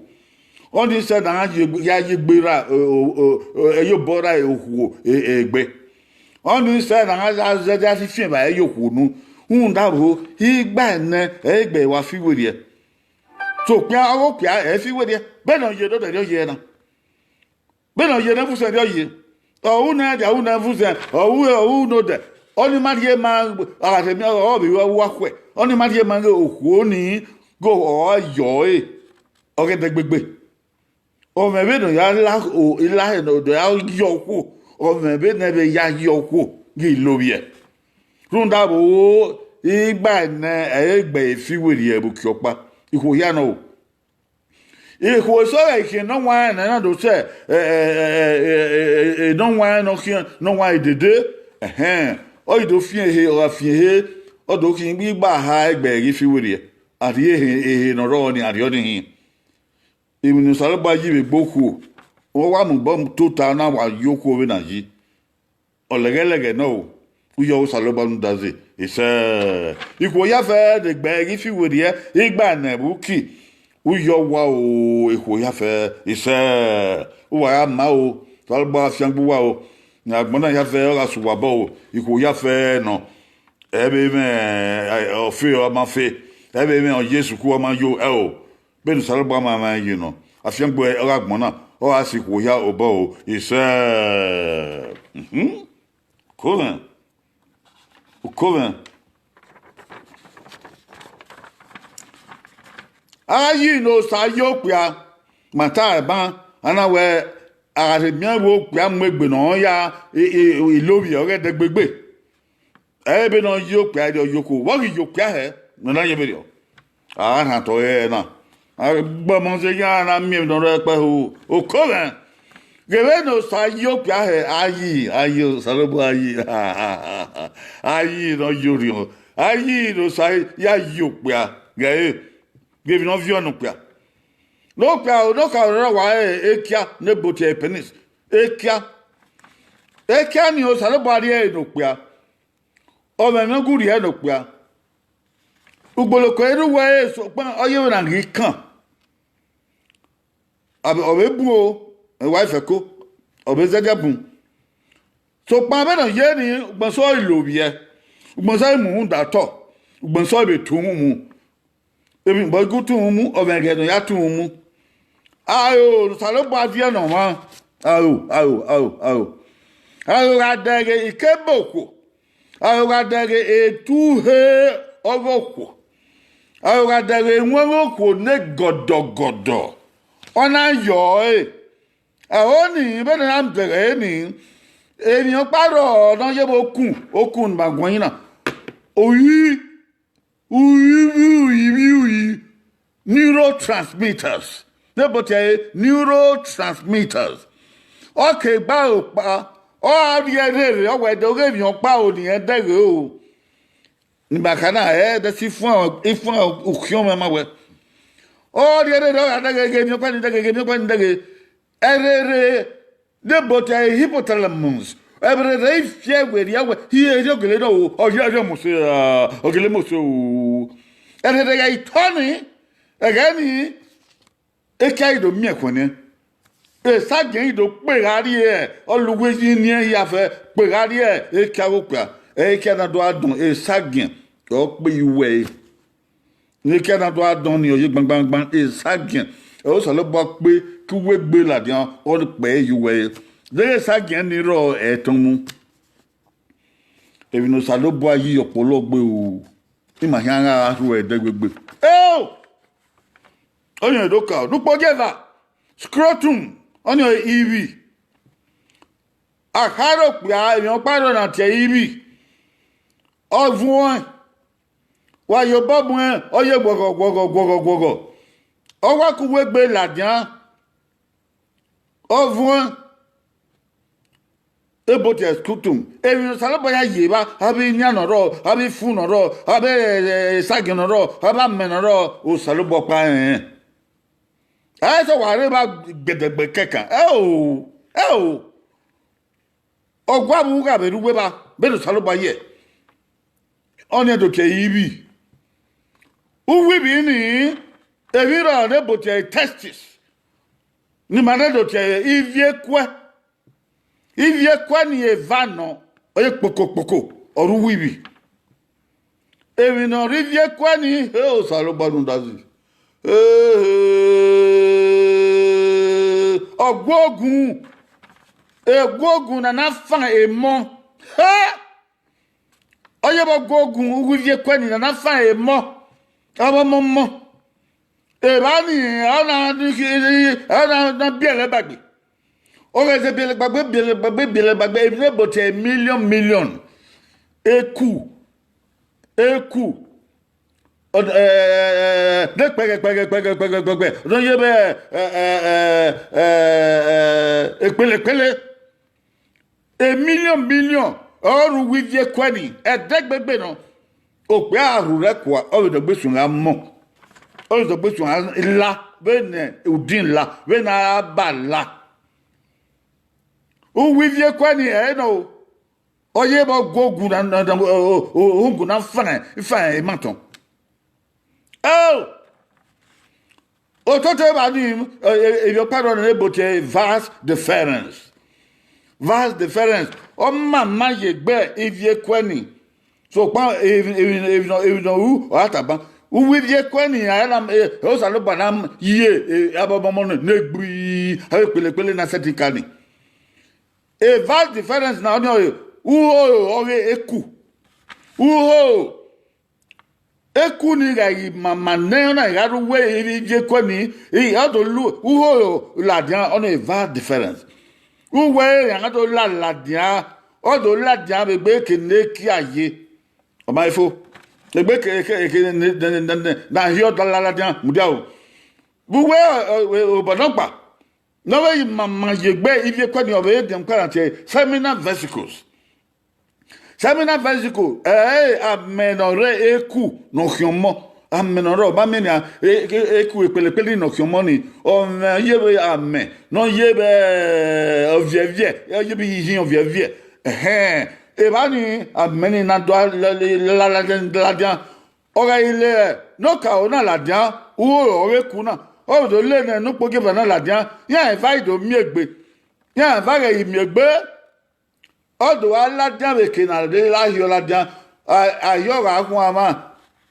Ọnii sẹ ne a ya ye egbe ra, ẹyobọ ra okhuo egbe. Ọnii sẹ ne a ya zẹdẹ a si fian evbare ye okhuo unu. Rhunmwuda vbo, igba ẹre nẹ egbe wa fi werriẹ. Sokpan ọghe okpia ẹ i fi werriẹ, vbene ọ ye ne odẹ rriọ ye na. Vbene ọ ye ne ẹvbo usẹ rriọ ye, ọ ru ne ẹdia, ọ ru ne ẹvbo usẹ, ọ ru ne odẹ, ọnii ma rhie ma, a gha rhe miẹn ọghe ọ vbe ru uwa khuẹ, ọnii ma rhie ma ghe okhuo nii, ghe ọ yọ ẹre, ọ ghẹ dẹgbegbe. Ọ mwẹ vbene ọ ya la, la ẹre ne ọ ya yọ okhuo, ọ mwẹ vbene ẹ vbe ya yọ okhuo ghi lovbiẹ. Rhunmwuda vbo, igba ẹre nẹ egbe fi werriẹ vbe uki ọkpa, ikhuo hia nọ o. Ikhuo eso ghẹ khian ne ọ wanrẹn ne a na do sẹ, ne ọ wanrẹn ne ọ khian ne ọ wanrẹn dede, ẹhẹn, ọ ghi do fian ehe, ọ gha fian ehe, ọ do khian igba ha egbe ghi fi werriẹ, a rhie ehe, ehe ne ọ rrọọ ni, a rhie ọnii hin. Emwi ne Osanobua yi vbe egbe okhuo, ọ wa mu obọ tota na wa ye okhuo vbene a yi. Ọ lẹghẹlẹghẹ nọ o, u yọ Osanobua rhunmwuda zẹ, isẹ. Ikhuo hia fẹ ne egbe ghi fi werriẹ, igba ne ẹvbo uki, u yọ owa o, ikhuo hia fẹ, isẹ. Uwa gha ma o, Osanobua gha fiangbe uwa o, ne agbọn na hia fẹ ọ gha sẹ uwa obọ o, ikhuo hia fẹ nọ. Ẹ vbe mwẹ ọfe ọ ma fe, ẹ vbe mwẹ ọ ye sukuu ọ ma yo, ẹ o. Vbene Osanobua ma mwẹ ye nọ, afiangbe ọ gha gbọn na, ọ gha sẹ ikhuo hia obọ o, isẹ. Uko mwẹ, uko mwẹ. A gha yi ne Osa ye okpia, ma ta ẹban, a na wẹ, a gha rhe miẹn vbe okpia mu egbe ne ọ ya ilovbiẹ ọghe ẹdẹgbegbe. Ẹ i re ebe ne ọ ye okpia rriọ ye okhuo, vbe ọ ghi ye okpia hẹ ne ọ na ye vberriọ? A gha rhan otọ ẹre na, a gbe ọmọ zẹ yan, a na miẹn emwi ne ọ rre ẹkpẹho. Uko mwẹ, ghe vbene Osa ye okpia hẹ, a yi, a yi, Osanobua a yi, a yi ne ọ ye orhiọn, a yi ne Osa ya ye okpia, ghẹ re, ghe emwi ne ọ viọ ne okpia. Ne okpia, ne okaro rre wa re ekia ne Ebotiẹ Penis, ekia, ekia ni Osanobua rhie ẹre ne okpia. Ọ mwẹ emwi ne ọ gu rhie ne okpia. Ugboloko ẹre uwẹ ẹre, sokpan ọ yevbe na ghi kan. Ọ vbe bun o, wa ifẹko, ọ vbe zẹdẹ bun. Sokpan vbene ọ ye ni, ugbẹn eso ọ i lovbiẹ, ugbẹn eso ọ i mu uhunmwu da otọ, ugbẹn eso ọ vbe tu uhunmwu mu. Emwi ne ọ i gu tu uhunmwu mu, ọ mwẹ ẹghẹ ne ọ ya tu uhunmwu mu. Aro ne Osanobua viẹ ne ọmwa, aro, aro, aro, aro. Aro gha dẹghe ikebe okhuo, aro gha dẹghe etu he ọghe okhuo, aro gha dẹghe iwẹnmwẹ okhuo ne gọdọgọdọ, ọ na yọ ẹre. Ẹho ni, vbene a dẹghe ẹre ni, emwi ọkpa rrọọ ne ọ yevbe okun, okun ne ima guan na, oyi, uyi, uyi, uyi, neurotransmitters. Ne Ebotiẹ ẹre, neurotransmitters. Ọ ke gba aro kpa, ọ gha rhie rherhe, ọ wẹ de oghe emwi ọkpa ro ne irẹn dẹghe o. Ne ima ka na, ẹ dẹ si ifuan, ifuan ukhiọnmwẹ ma wẹ. Ọ rhie rherhe, ọ gha dẹghe ghe emwi ọkpa ni dẹghe, ghe emwi ọkpa ni dẹghe. Ẹrherhe ne Ebotiẹ ẹre, hypothalamus. Ẹvbo rherhe i fi ẹre werriẹ wẹ, hie, hie, ogele nọ o, ọ rhie, ọ rhie mose, ọ gele mose o. Ẹrherhe gha i tọ ni, ẹghẹ ni, ekia i do miẹn ẹkhuẹn nẹ. Esagiẹn ghi do kpe gha rrie ọlughe yi niẹn hia fẹ, kpe gha rrie ekia ghe okpia, ekia na do a dọn Esagiẹn, ọ kpe ye uwẹ ẹre. Ne ekia na do a dọn ni, ọ ye gbangbangban Esagiẹn, ẹ Osanobua kpe ke uwu egbe ladian, ọ kpe ye uwẹ ẹre. Deghẹ Esagiẹn ni rrọọ ẹtọn mu, emwi ne Osanobua yi ọkpọlọ gbe ru, ima khian gha rhuẹ ẹdẹgbe gbe. Eo! Ọni do ka ne ukpo gie eva, scrotum, ọni ivbi. Akharo okpia emwi ọkpa rrọọ na tie ivbi. Ọ vuọn, wa ye obọ muẹn, ọ ye guọghọ guọghọ guọghọ guọghọ. Ọ wa ke uwu egbe ladian, ọ vuọn. Ebotiẹ scrotum, emwi ne Osanobua ya ye evba, avbe inian ne ọ rrọọ, avbe ifu ne ọ rrọọ, avbe esagiẹn ne ọ rrọọ, avbe amẹ ne ọ rrọọ, Osanobua ọkpa rẹnrẹn. Ẹ i sẹ wa rre evba gbẹdẹgbẹ kẹkan, ẹo, ẹo. Ọ gua vbe u gha vbe rre uwu evba vbene Osanobua ye, ọni do tie ivbi. Uwu ivbi ni, emwi rrọọ ne ebotiẹ testis, ne ima rre do tie ivbi ekuẹ. Ivbi ekuẹ ni eva nọ, ọ ye kpokokpoko, ọ rre uwu ivbi. Emwi ne ọ rre ivbi ekuẹ ni, he Osanobua rhunmwuda zẹ. Ọguogun, eguogun ne a na fan emọ. He! Ọ ye vbe ọguogun uwu ivbi ekuẹ ni ne a na fan emọ, ọmọmọmọ. Evba ni, ọ na, ọ na, na biẹlẹ bagbe. Ọ ghẹ zẹ biẹlẹ gbagbe, biẹlẹ gbagbe, biẹlẹ gbagbe, emwi ne ebotiẹ million, million. Eku, eku. Ọ, eh, de kpẹghẹ, kpẹghẹ, kpẹghẹ, kpẹghẹ, kpẹghẹ. Ọ ye vbe, eh, eh, eh, eh, eh, ekpele, ekpele. Million, million, ọ rre uwu ivbi ekuẹ ni, ẹdẹgbegbe nọ. Okpia a rhurẹ kua, ọ vbe dọgbe suẹn gha mọ, ọ vbe dọgbe suẹn gha la, vbene udin la, vbene a ba la. Uwu ivbi ekuẹ ni ẹre nọ o, ọ ye vbe ọguogun na, na, na, o, o, o, ogun na fan, fan ematọn. Oh! Ototọ evba ni, eh, eh, emwi ọkpa rrọọ ne ebotiẹ vas deferens. Vas deferens, ọ ma ma ye egbe ivbi ekuẹ ni. Sokpan emwi, emwi, emwi nọ, emwi nọ ru, ọ ra tama. Uwu ivbi ekuẹ ni, a na, eh, Osanobua na ye, eh, abọbọmọ ne, ne gbri, avbe ekpele ekpele na sẹtin ka ni. Vas deferens na, ọni ọre, uho ọghe eku. Uho, eku ni gha ghi mama nẹ, ọ na gha rre uwu ivbi ekuẹ ni, i, ọ do lu uho ladian, ọni vas deferens. Uwu ẹre iran do la ladian, ọ do ladian vbe egbe ke ne ekia ye. Ọ ma fo. Egbe ke, ke, ke ne, ne, ne, ne, ne, ne a hiọ da la ladian, mudia o. Vbe uwu, eh, eh, obọ nọkpa, ne ọ vbe yi mama ye egbe ivbi ekuẹ ni, ọ vbe dian kpẹrhan tie seminal vesicles. Seminal vesicle, ẹ, amẹ ne ọ rre eku ne ọ khian ọmọ, amẹ ne ọ rrọọ, ma miẹn nian, e-, e-, eku ekpele ekpele ne ọ khian ọmọ ni, ọ mwẹ ye vbe amẹ ne ọ ye vbe, ẹ, ọviẹviẹ, ọ ye vbe ihin ọviẹviẹ. Ẹhẹn, evba ni, amẹ ni na do a la, la, la, la, ladian. Ọ gha ghi le ne okaro na ladian, uho ọghe eku na, ọ vbe do le nẹ ne ukpogieva na ladian, iran eva i do miẹn egbe, iran eva ghẹ ghi miẹn egbe, ọ do gha ladian vbe eke ne a rre la hiọ ladian, a, a hiọ gha khuan mwa,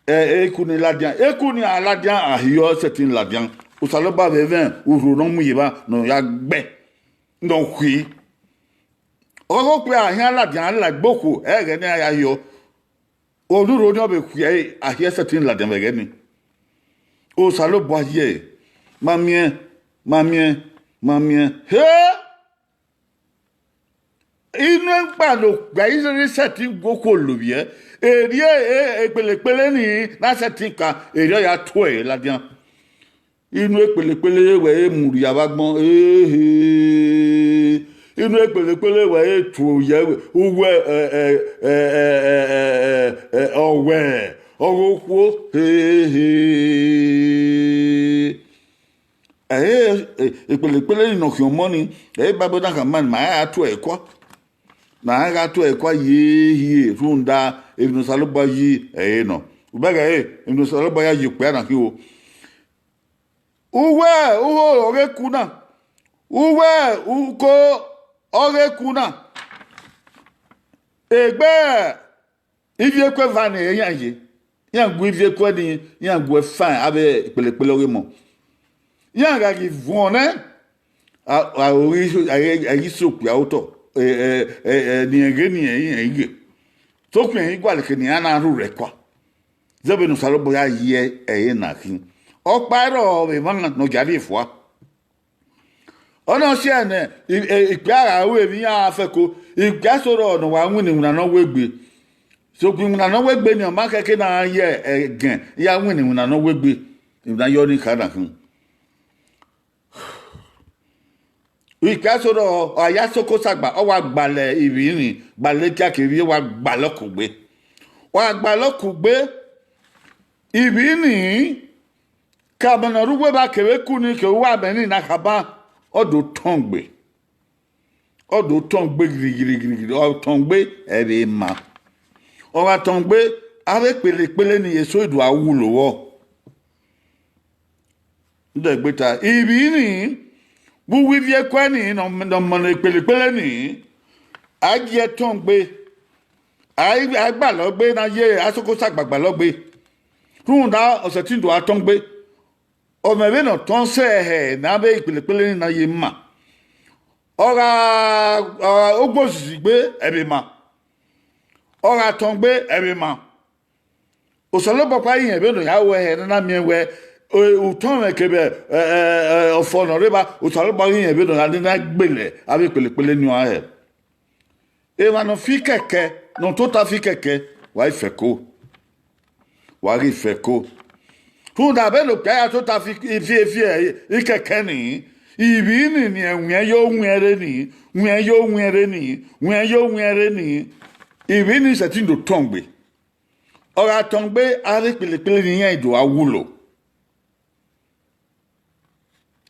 ẹ, eku ni ladian, eku ni a ladian, a hiọ sẹtin ladian. Osanobua vbe mwẹ urho ne ọ mu ye evba ne ọ ya gbe, ne ọ khui. Ọghe okpia a hian ladian la egbe okhuo, ẹghẹ ne a ya hiọ. Orhurho ni ọ vbe khuiẹre, a hiẹ sẹtin ladian vbe ẹghẹ ni. Osanobua ye, ma miẹn, ma miẹn, ma miẹn. He! Inu ẹkpa ne okpia i rhirhi sẹtin gu okhuo lovbiẹ, erriọ e, ekpele ekpele ni na sẹtin ka, erriọ ya tuẹ ladian. Inu ekpele ekpele wẹ e mu rria vbe agbọn, ehe. Inu ekpele ekpele wẹ e tuẹ oya, uwẹ, ẹ, ẹ, ọwẹ, ọghe okhuo, ehe. Ẹ, ẹ, ekpele ekpele ni ne ọ khian ọmọ ni, ẹ, Baibol na khama ne ma gha tuẹ ẹkua. Ma gha tuẹ ẹkua ye hie rhunmwuda emwi ne Osanobua yi ẹre nọ. Ubẹghe ẹre, emwi ne Osanobua ya yi okpia na khin o. Uwẹ uho ọghe eku na, Uwẹ uko ọghe eku na, egbe ivie eku eva ne iran ye, iran gu ivie eku ni, iran gu ẹfan avbe ekpelekpele ọghe emọ. Iran gha ghi vuọn nẹ, a ghi sokpia otọ, ne irẹn ghe ne irẹn i ghe, sokpan irẹn i gualọ ke ne iran na rhurẹ kua. Zẹ vbene Osanobua ya ye ẹre na khin. Ọkpa i rrọọ vbe emwa ne ọ ya rhie fua. Ọ na si ẹe ne ikpia gha ru emwi iran fẹko, ikpia eso rrọọ ne ọ wa winna iwinna ne ọ wegbe. Sokpan iwinna ne ọ wegbe ni, ọ ma khẹke ne a ye ẹgẹn ya winna iwinna ne ọ wegbe, iwinna yọ ni kha na khin. Ikpia eso rrọọ, ọ ya sokosagba, ọ wa gbalọ ivbi ni, gbalọ ekiakiẹ, ivbi wa gbalọ kugbe. Wa gbalọ kugbe, ivbi ni, ke amẹ ne ọ rre uwu evba kevbe eku ni, kevbe uwu amẹ ni na khama, ọ do tọn gbe. Ọ do tọn gbe girigirigirigiri, ọ tọn gbe, ẹ vbe ma. Ọ gha tọn gbe, avbe ekpelekpele ni eso i do a wulo vbọ. Ndẹgbeta, ivbi ni, vbe uwu ivie eku ni, ne ọ mọ ne ekpelekpele ni, a gie tọn gbe, a gbalọ gbe ne a ye asokosagba gbalọ gbe. Rhunmwuda ọ sẹtin do a tọn gbe. Ọ mwẹ vbene ọ tọn sẹ ẹhẹ ne avbe ekpelekpele ni na ye ma. Ọ gha, ọ gha ogbozizi gbe, ẹ vbe ma. Ọ gha tọn gbe, ẹ vbe ma. Osanobua kpa irẹn vbene ọ ya ru ẹhẹ ne a na miẹn wẹẹ, utọn mwẹ kevbe ọfọ ne ọ rre evba, Osanobua ghi rẹn vbene ọ ya na gbele avbe ekpelekpele ni uan hẹ. Emwa ne ọ fi kẹkẹ, ne ọ tota fi kẹkẹ, wa i fẹko. Wa ghi fẹko. Rhunmwuda vbene okpia ya tota fi fi fi ikẹkẹ ni, ivbi ni, ne ẹwiẹn yo wiẹn rre ni, wiẹn yo wiẹn rre ni, wiẹn yo wiẹn rre ni, ivbi ni sẹtin do tọn gbe. Ọ gha tọn gbe, avbe ekpelekpele ni iran do a wulo.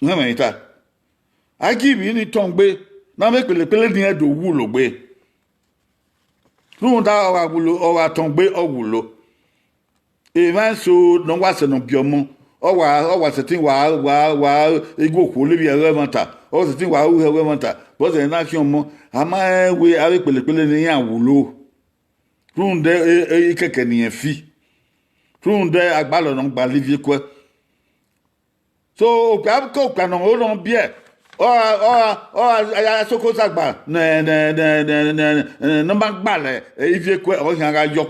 Mwẹ ta, a gie ivbi ni tọn gbe, ne avbe ekpelekpele ni iran do wulo gbe. Rhunmwuda ọ gha wulo, ọ gha tọn gbe, ọ wulo. Emwa eso ne ọ wa sẹ ne ọ biẹ ọmọ, ọ wa ọ wa sẹtin wa wa wa igue okhuo levbiẹ ẹghẹ ẹmwata, ọ sẹtin wa ru ẹghẹ ẹmwata, vbọzẹ ne a khian ọmọ, a ma rẹn wẹẹ avbe ekpelekpele ne iran wulo. Rhunmwuda ikẹkẹ ne irẹn fi, rhunmwuda agbalọ ne ọ gba livie kuẹ. So okpia ke okpia ne ọ ho ne ọ biẹ, ọ gha ọ gha ọ gha ya sokosagba ne ne ne ne ne ne ne ọ ma gbalọ ivie kuẹ, ọ khian gha yọ.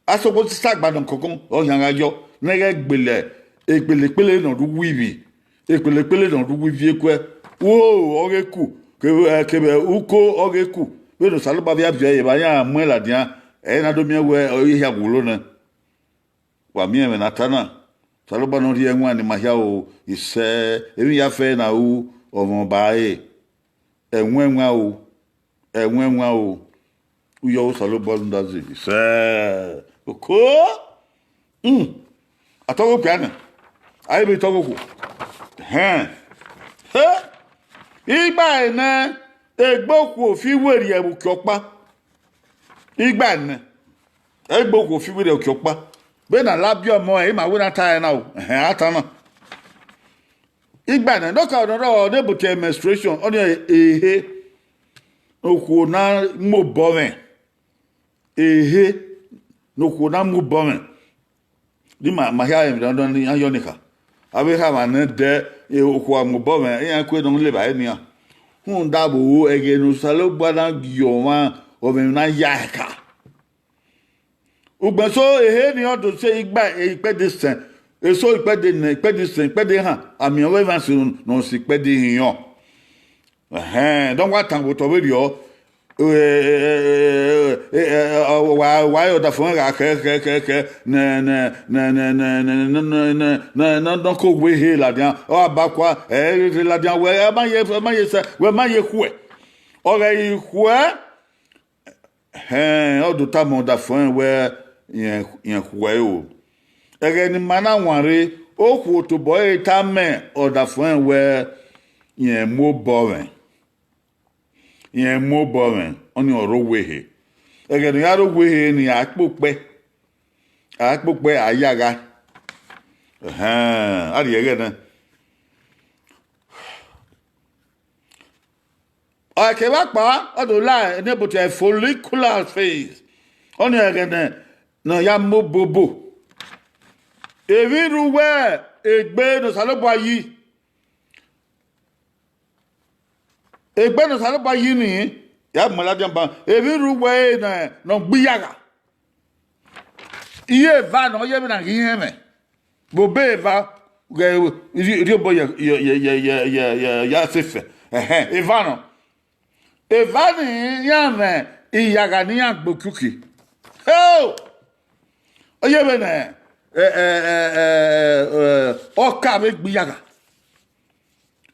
Asokosagba ne kọnkọn ọ khian gha yọ, ne ghẹ gbele ekpelekpele ne ọ rre uwu ivbi, ekpelekpele ne ọ rre uwu ivie kuẹ. Wo ọghe eku kevbe uko ọghe eku, vbene Osanobua vbe a viọ ẹre evba, iran mu ẹn ladian, ẹ i na do miẹn wẹẹ ọ i hia wulo nẹ. Wa miẹn ẹmwẹ ne a ta na, Osanobua ne ọ rhie ẹwaẹn ne ima hia ro, isẹ, emwi ya fẹ na ru ọmwa ọba ẹre, ẹwaẹn ẹwaẹn o, ẹwaẹn ẹwaẹn o, u yọ Osanobua rhunmwuda zẹ, isẹ, oko. Atọghe okpia nẹ, a i vbe tọghe okhuo. Hẹn, he, igba ẹre nẹ, egbe okhuo fi werriẹ vbe uki ọkpa. Igba ẹre nẹ, egbe okhuo fi werriẹ vbe uki ọkpa. Vbene a la biẹ ọmọ ẹre, ima wẹ ne a ta ẹre na o, ẹhẹn, a ta na. Igba ẹre nẹ, ne ọ ka nọ rrọọ ne ebote menstruation, ọnii ehe ne okhuo na mu obọ mwẹ. Ehe ne okhuo na mu obọ mwẹ. Di ma ma hia rẹn emwi dandan ne iran yọ ni kha. Avbe erha mwa nẹ dẹ, okhuo a mu obọ mwẹ, iran kue ne ọ le evbare nian. Rhunmwuda vbe ẹghẹ ne Osanobua na gie ọmwa, ọ mwẹ emwi na ya ẹka. Ugbẹn eso ehe ni ọ do sẹ igba ikpẹdẹ sẹn, eso ikpẹdẹ nẹ, ikpẹdẹ sẹn, ikpẹdẹ ehan, a miẹn ọghe emwa eso ne ọ sẹ ikpẹdẹ ihinrọn. Ẹhẹn, dọ wa tan vbe otọ vberriọ, wa wa re ọdafẹn gha khẹ khẹ khẹ khẹ ne ne ne ne ne ne ne ne ne ne ne ne ko wẹ ehe ladian, ọ gha ba kua, ẹ i rre ladian wẹ, ẹ ma ye, ẹ ma ye sẹ, wẹ ma ye khuẹ. Ọ ghe i khuẹ, hẹn, ọ do tama ọdafẹn wẹ, rẹn rẹn khuẹ o. Ẹghẹ ne ima na wanre, okhuo tobọ ẹre tama ọdafẹn wẹ, rẹn mu obọ mwẹ. Rẹn mu obọ mwẹ, ọnii ọre ọ wẹ ehe. Ẹghẹ ne ọ ya rre ọ wẹ ehe ni, a kpe okpẹ, a kpe okpẹ, a ya gha. Ẹhẹn, a rhie ẹghẹ nẹ. Ọ kevbe akpa, ọ do la enable to a follicular phase. Ọnii ẹghẹ nẹ ne ọ ya mu obobo. Emwi rre uwu egbe ne Osanobua yi, egbe ne Osanobua yi ni, ya mu ladian ban, emwi rre uwu ẹre ne, ne ọ gbe iyagha. Iye eva nọ, ọ ye vbene a ghi họn mwẹ. Vbe obọ eva, ghẹ rhie obọ ye, ye, ye, ye, ye, ye, ye, ye asefẹ. Ẹhẹn, eva nọ. Eva ni iran mwẹ iyagha ne iran gbe ukiuki. Heo! Ọ ye vbene, ẹ, ẹ, ẹ, ẹ, ẹ, ọka vbe gbe iyagha.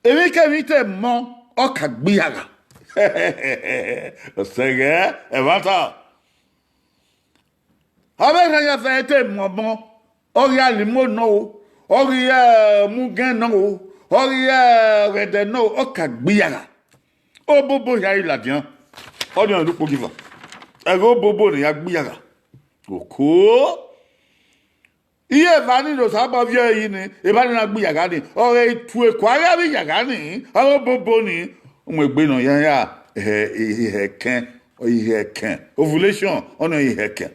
Emwikemwi te mọ, ọka gbe iyagha. Ọ sẹ ghẹ, ẹmwata. Avbe erha yan fẹ te mọ ọmọ, ọ ghi a limo nọ o, ọ ghi a mugẹn nọ o, ọ ghi a ọghẹdẹ nọ o, ọka gbe iyagha. Obobo hia i ladian, ọnii ọnii ukpogieva. Ẹghẹ obobo ne ya gbe iyagha. Oko. Iye eva ni ne Osanobua viọ yi ni, eva ni na gbe iyagha ni, ọ ghe tu eku avbe avbe iyagha ni, avbe obobo ni, mu egbe nọ ya ya, ehẹ, ehẹ ẹkẹn, ehẹ ẹkẹn, ovulation, ọnii ehẹ ẹkẹn.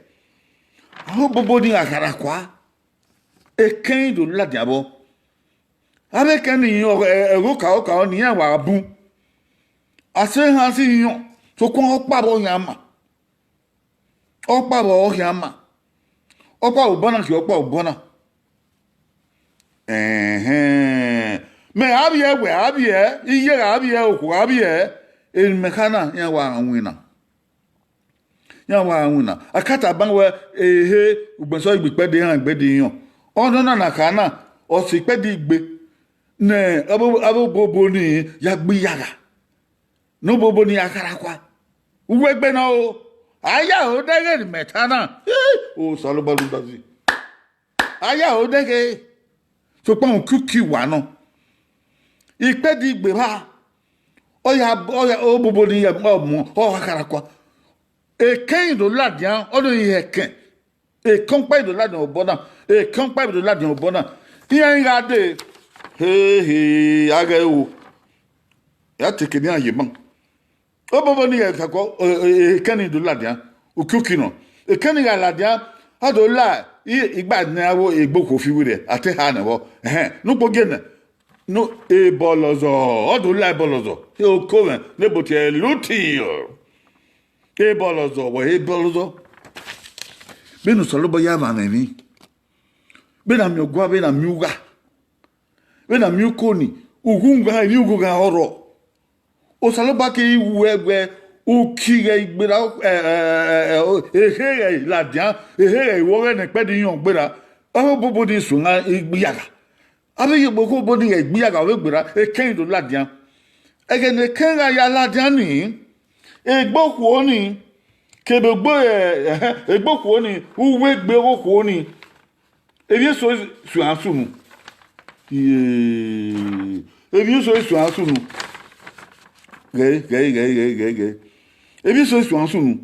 Avbe obobo ni gha kharha kua, ekẹn i do ladian vbọ. Avbe ekẹn ni, ọ, ẹ, ẹghẹ okaro okaro ne iran wa bun. A sẹ ehan si yọn, sokpan ọkpa vbe ọ khian ma. Ọkpa vbe ọ khian ma. Ọkpa vbe obọ na khian ọkpa vbe obọ na. Ẹhẹn. Mẹ gha vbiẹ, wẹ gha vbiẹ, iye gha vbiẹ, okhuo gha vbiẹ, eni mẹ kha na, iran wa winna. Iran wa winna. A ka tama wẹ, ehe, ugbẹn sẹ igbe ikpẹdẹ iran igbe de iyọn. Ọnọna na kha na, ọ sẹ ikpẹdẹ igbe ne avbe, avbe obobo ni ya gbe iyagha. Ne obobo ni ya kharha kua. Uwegbe nọ o, a ya ho dẹghe ne imẹ ta na. Osanobua rhunmwuda zẹ. A ya ho dẹghe. Sokpan ukiuki wa nọ. Ikpẹdẹ igbe evba, ọ ya, ọ ya, obobo ni ya mu, ọ gha kharha kua. Ekẹn i do ladian, ọ do họn ẹkẹn. Ekẹn ọkpa i do ladian obọ na, ekẹn ọkpa i do ladian obọ na. Iran i gha dee, hehe, a ghẹ ro, ya te eke ne iran ye ma. Obobo ni ghẹ kakọ, ekẹn ni do ladian, ukiuki nọ. Ekẹn ni gha ladian, a do la i, igba ne a wo egbe okhuo fi werriẹ, a te ha nẹ vbọ. Ẹhẹn, ne ukpogiẹ nẹ, ne ebọlọzọ, ọ do la ebọlọzọ, oko mwẹ, ne ebo tie lutin. Ebọlọzọ, wẹ ebọlọzọ. Vbene Osanobua ya mwamwa emwi, vbene a miẹn ọgua, vbene a miẹn ugha, vbene a miẹn uko ni, ughughan, emwi ughughan ọrọ. Osanobua keghi ru ẹe wẹ, uki ghẹ i gberra, ẹ, ẹ, ẹ, ẹ, ehe ghẹ i ladian, ehe ghẹ i ru ọghẹe ne ikpẹdẹ iyọn gberra, avbe obobo ni suẹn gha gbe iyagha. Avbe iyobọ obobo ni ghẹ i gbe iyagha vbe gberra, ekẹn i do ladian. Ẹghẹ ne ekẹn gha ya ladian ni, egbe okhuo ni, kevbe egbe, ẹ, egbe okhuo ni, uwu egbe okhuo ni, emwi eso suẹn sunu. Iye, emwi eso suẹn sunu. Ghẹ, ghẹ, ghẹ, ghẹ, ghẹ, ghẹ. Emwi eso suẹn sunu.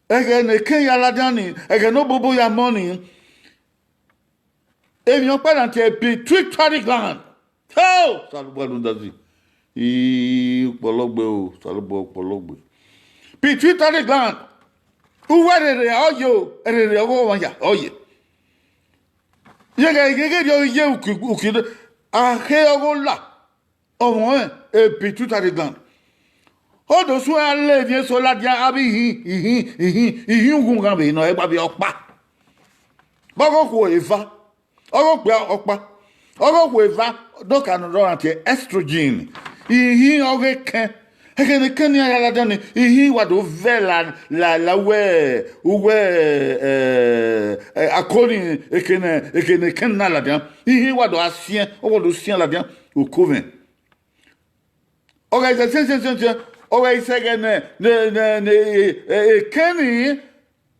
Ẹghẹ ne ekẹn ya ladian ni, ẹghẹ ne obobo ya mọ ni, emwi ọkpa na tie pituitary gland. Heo, Osanobua rhunmwuda zẹ. Ii, ukpọlọgbe o, Osanobua ukpọlọgbe. Pituitary gland. Uwu ẹrherhe ọ ye o, ẹrherhe ọghe ọmwa hia ọ ye. Ighẹ, ighẹ, ighẹ rhie iye uki, uki, a khe ọghe ola, ọmwa ọnrẹn, e pituitary gland. Ọ do suẹn a la emwi eso ladian avbe ihin, ihin, ihin, ihin ughughan vbe nọ ẹgba vbe ọkpa. Vbe ọghe okhuo eva, ọghe okpia ọkpa, ọghe okhuo eva, do ka nọ rọ na tie estrogen, ihin ọghe ekẹn. Ẹghẹ ne ekẹn ni a ya ladian ni, ihin wa do vẹ la, la, la uwẹ, uwẹ, ẹ, ẹ, ako ni, eke ne, eke ne ekẹn na ladian. Ihin wa do a siẹn, ọ wa do siẹn ladian, oko mwẹ. Ọ gha sẹ, sẹ, sẹ, sẹ, sẹ, ọ gha sẹ ẹghẹ ne, ne, ne, ne, e, e, ekẹn ni,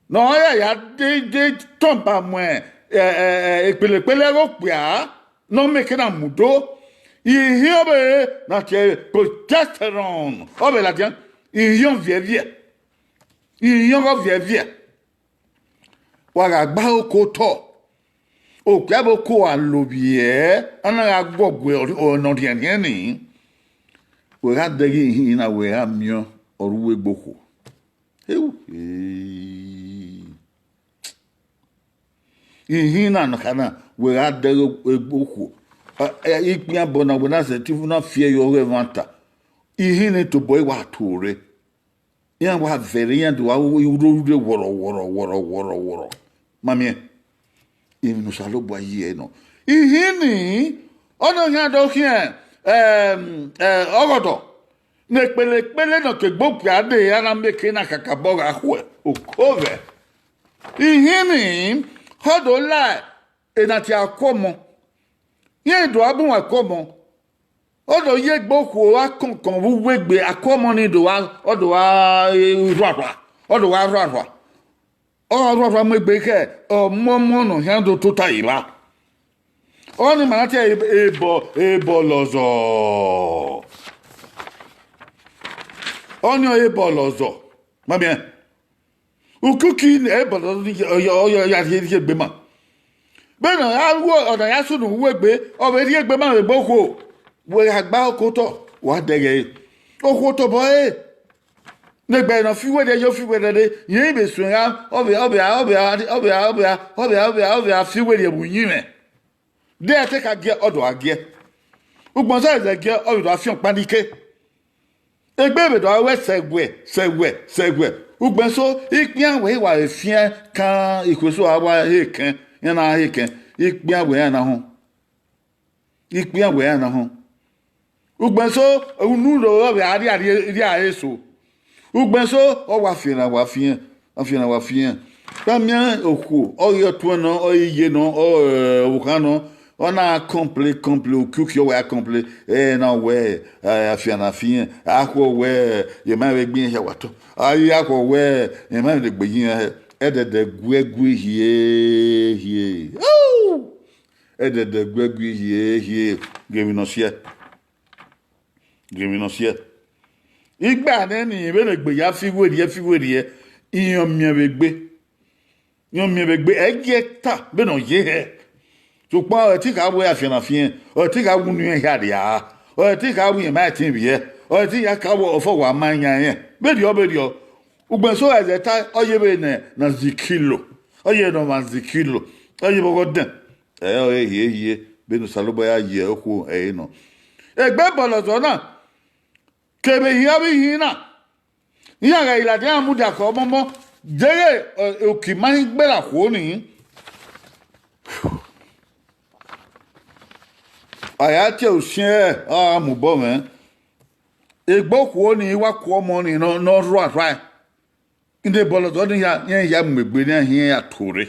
ne ọ ya ya de, de tọn ba mu, ẹ, ẹ, ẹ, ekpelekpele ẹghe okpia, ne ọ miẹn ekẹn na mu do. Ihin ọvbehe na tie progesterone, ọ vbe ladian, ihin ọviẹviẹ, ihin ọghe ọviẹviẹ. Wa gha gba oko otọ, okpia vbe oko a lovbiẹ, a na gha guọguẹ ọ, ọ, ne ọ rhiẹnrhiẹn ni. Wẹ gha dẹghe ihin na, wẹ gha miẹn ọre uwu egbe okhuo. Ewu, eh. Ihin na nọkhana, wẹ gha dẹghe egbe okhuo. Ikpian ẹbọ na, wẹ na sẹtin na fi ẹre ye ọghe ẹmwata. Ihin ni tobọ i wa to rre. Iran wa vẹrẹ, iran do wa ru rre wọrọ wọrọ wọrọ wọrọ wọrọ. Ma miẹn, emwi ne Osanobua ye ẹre nọ. Ihin ni, ọ nọ khian do khian, ẹm, ẹ, ọghọdọ, ne ekpele ekpele nọ ke egbe okpia dee, a na miẹn eke na kakabọ gha khuẹ, oko vẹ. Ihin ni, ọ do la ena tie akuọmọ, iran do a bun akuọmọ, ọ do ye egbe okhuo akọnkọn vbe uwu egbe, akuọmọ ni do wa, ọ do wa, eh, rhuarhua, ọ do wa rhuarhua. Ọ rhuarhua mu egbe khẹ, ọmọmọ ne ọ khian do tota evba. Ọni ma na tie ebọ, ebọ lọzọ. Ọni ọ ebọ lọzọ. Ma miẹn. Ukuki ebọ lọzọ ni ya, ọ ya, ọ ya, ya rhie rhie egbe ma. Vbene ọ ya ru, ọ na ya sunu vbe uwu egbe, ọ vbe rhie egbe ma vbe egbe okhuo. Wẹ gha gba okhuo otọ, wa dẹghe ẹre. Okhuo tobọ ẹre. Ne egbe ne ọ fi werriẹ ye, ọ fi werriẹ re, irẹn vbe suẹn gha, ọ vbe, ọ vbe, ọ vbe, ọ vbe, ọ vbe, ọ vbe, ọ vbe, ọ vbe, ọ vbe a fi werriẹ vbe uyinmwẹ. De ẹ te ka giẹ, ọ do gha giẹ. Ugbẹn sa ẹzẹ giẹ, ọ vbe do gha fian ọkpanike. Egbe vbe do gha ruẹ sẹwẹ, sẹwẹ, sẹwẹ. Ugbẹn so, ikpian wẹ i wa vbe fian kan, ikhuo eso a wa he kẹn, iran na he kẹn, ikpian wẹ iran na họn. Ikpian wẹ iran na họn. Ugbẹn so, unu ro ọ vbe a rhie, rhie, rhie aro eso. Ugbẹn so, ọ wa fian na wa fian, a fian na wa fian. Wa miẹn okhuo, ọ ghi ọtuẹn nọ, ọ ghi iye nọ, ọ, eh, ọvbokhan nọ, ọ na complain, complain, ukiuki ọ wa complain, ẹ na wẹ, eh, a fian na fian, akhuọ wẹ, ye ma vbe gbe iran hia wa tọ. A ghi akhuọ wẹ, ye ma vbe gbe iran hẹ, ẹdẹdẹ guẹgu hie, hie. Oh! Ẹdẹdẹ guẹgu hie, hie, ghe emwi ne ọ siẹ. Ghe emwi ne ọ siẹ. Igba nẹ ni vbene egbe ya fi werriẹ, fi werriẹ, iran miẹn vbe egbe. Iran miẹn vbe egbe, ẹ i gie ta vbene ọ ye hẹ. Sokpan ọ te ka wẹ a fian na fian, ọ te ka wẹ unu iran hia rria, ọ te ka wẹ irẹn ma ẹtin vbiẹ, ọ te ya ka wẹ ọfọ wa ma yan rẹn. Vberriọ, vberriọ. Ugbẹn so ẹzẹ ta, ọ ye vbe nẹ na zikilo, ọ ye ne ọmwa zikilo, ọ ye vbe ọghọ dẹn. Ẹ ọre hie hie, vbene Osanobua ya ye okhuo ẹre nọ. Egbe bọlọzọ na, kevbe iran vbe ihin na, iran gha ladian mudia khọ ọmọmọ, deghẹ, ẹ, oki ma hin gberra okhuo nii. A ya tie usiẹn, a mu obọ mwẹ. Egbe okhuo nii wa ku ọmọ nii nọ, ne ọ rhuarhuae. Ine bọlọzọ nii ya, iran ya mu egbe ne iran hiẹn ya to rre.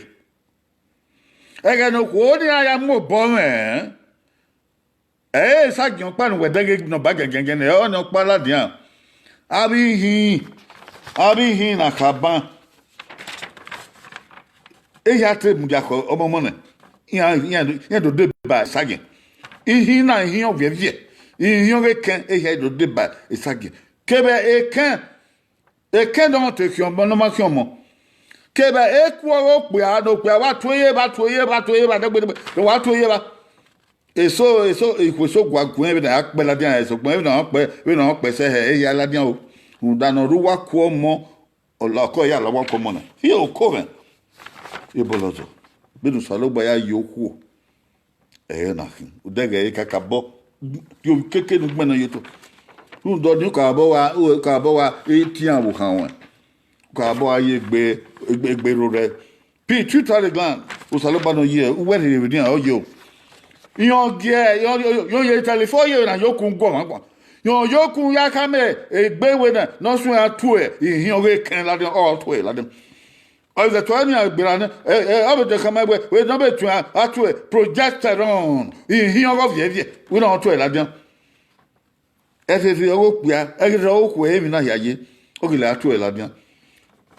Ẹghẹ ne okhuo nii a ya mu obọ mwẹ, ẹ i re esagiẹn ọkpa ne uwẹ dẹghe ne ọ ba gẹngẹngẹn nẹ, ọnii ọkpa ladian. Avbe ihin, avbe ihin ne a ka ban, ehia te mudia khọ ọmọmọ nẹ, iran, iran, iran do deba esagiẹn. Ihin na, ihin ọviẹnviẹn, ihin ọghe ekẹn, ehia do deba esagiẹn. Kevbe ekẹn, ekẹn ne ọ te khian ọmọ, ne ọ ma khian ọmọ. Kevbe eku ọghe okpia, ne okpia wa tue ye evba, tue ye evba, tue ye evba, dẹgbe, dẹgbe, ne ọ wa tue ye evba. Eso, eso, ikhuo eso gua guẹn vbene a ya kpẹ ladian, eso gbẹn vbene ọ kpẹ, vbene ọ kpẹ sẹ hẹ, ehia ladian o. Rhunmwuda ne ọ rre uwu aku ọmọ, ọ la ọkọ ya la uwu aku ọmọ na. Hie oko mwẹ. Ebọlọzọ, vbene Osanobua ya ye okhuo, ẹre na khin. Odẹghẹ ẹre kakabọ, yo keke ne u gbẹnnẹ ye otọ. Rhunmwuda ọnii, ukabọ wa, ukabọ wa, etian vbe okhan ruẹn. Ukabọ wa ye egbe, egbe, egbe roro rẹ. Pete Twitter de glan, Osanobua nọ ye, uwẹ rherhe vbe nian, ọ ye o. Iran gie, yo, yo, yo, yo ye telephone ye na, yo kun guọ mwa gba. Yo, yo kun ya khama egbe wẹ na, ne ọ suẹn a tue, ihin ọghe ekẹn ladian, ọ tue ladian. Ọ zẹ tue ni a gberra nẹ, ẹ, ẹ, ọ vbe de khama wẹ, wẹ ne ọ vbe tue a tue progesterone, ihin ọghe ọviẹnviẹn, wẹ na ọ tue ladian. Ẹrherhe ọghe okpia, ẹrherhe ọghe okhuo emwi na hia ye, ọ gele a tue ladian.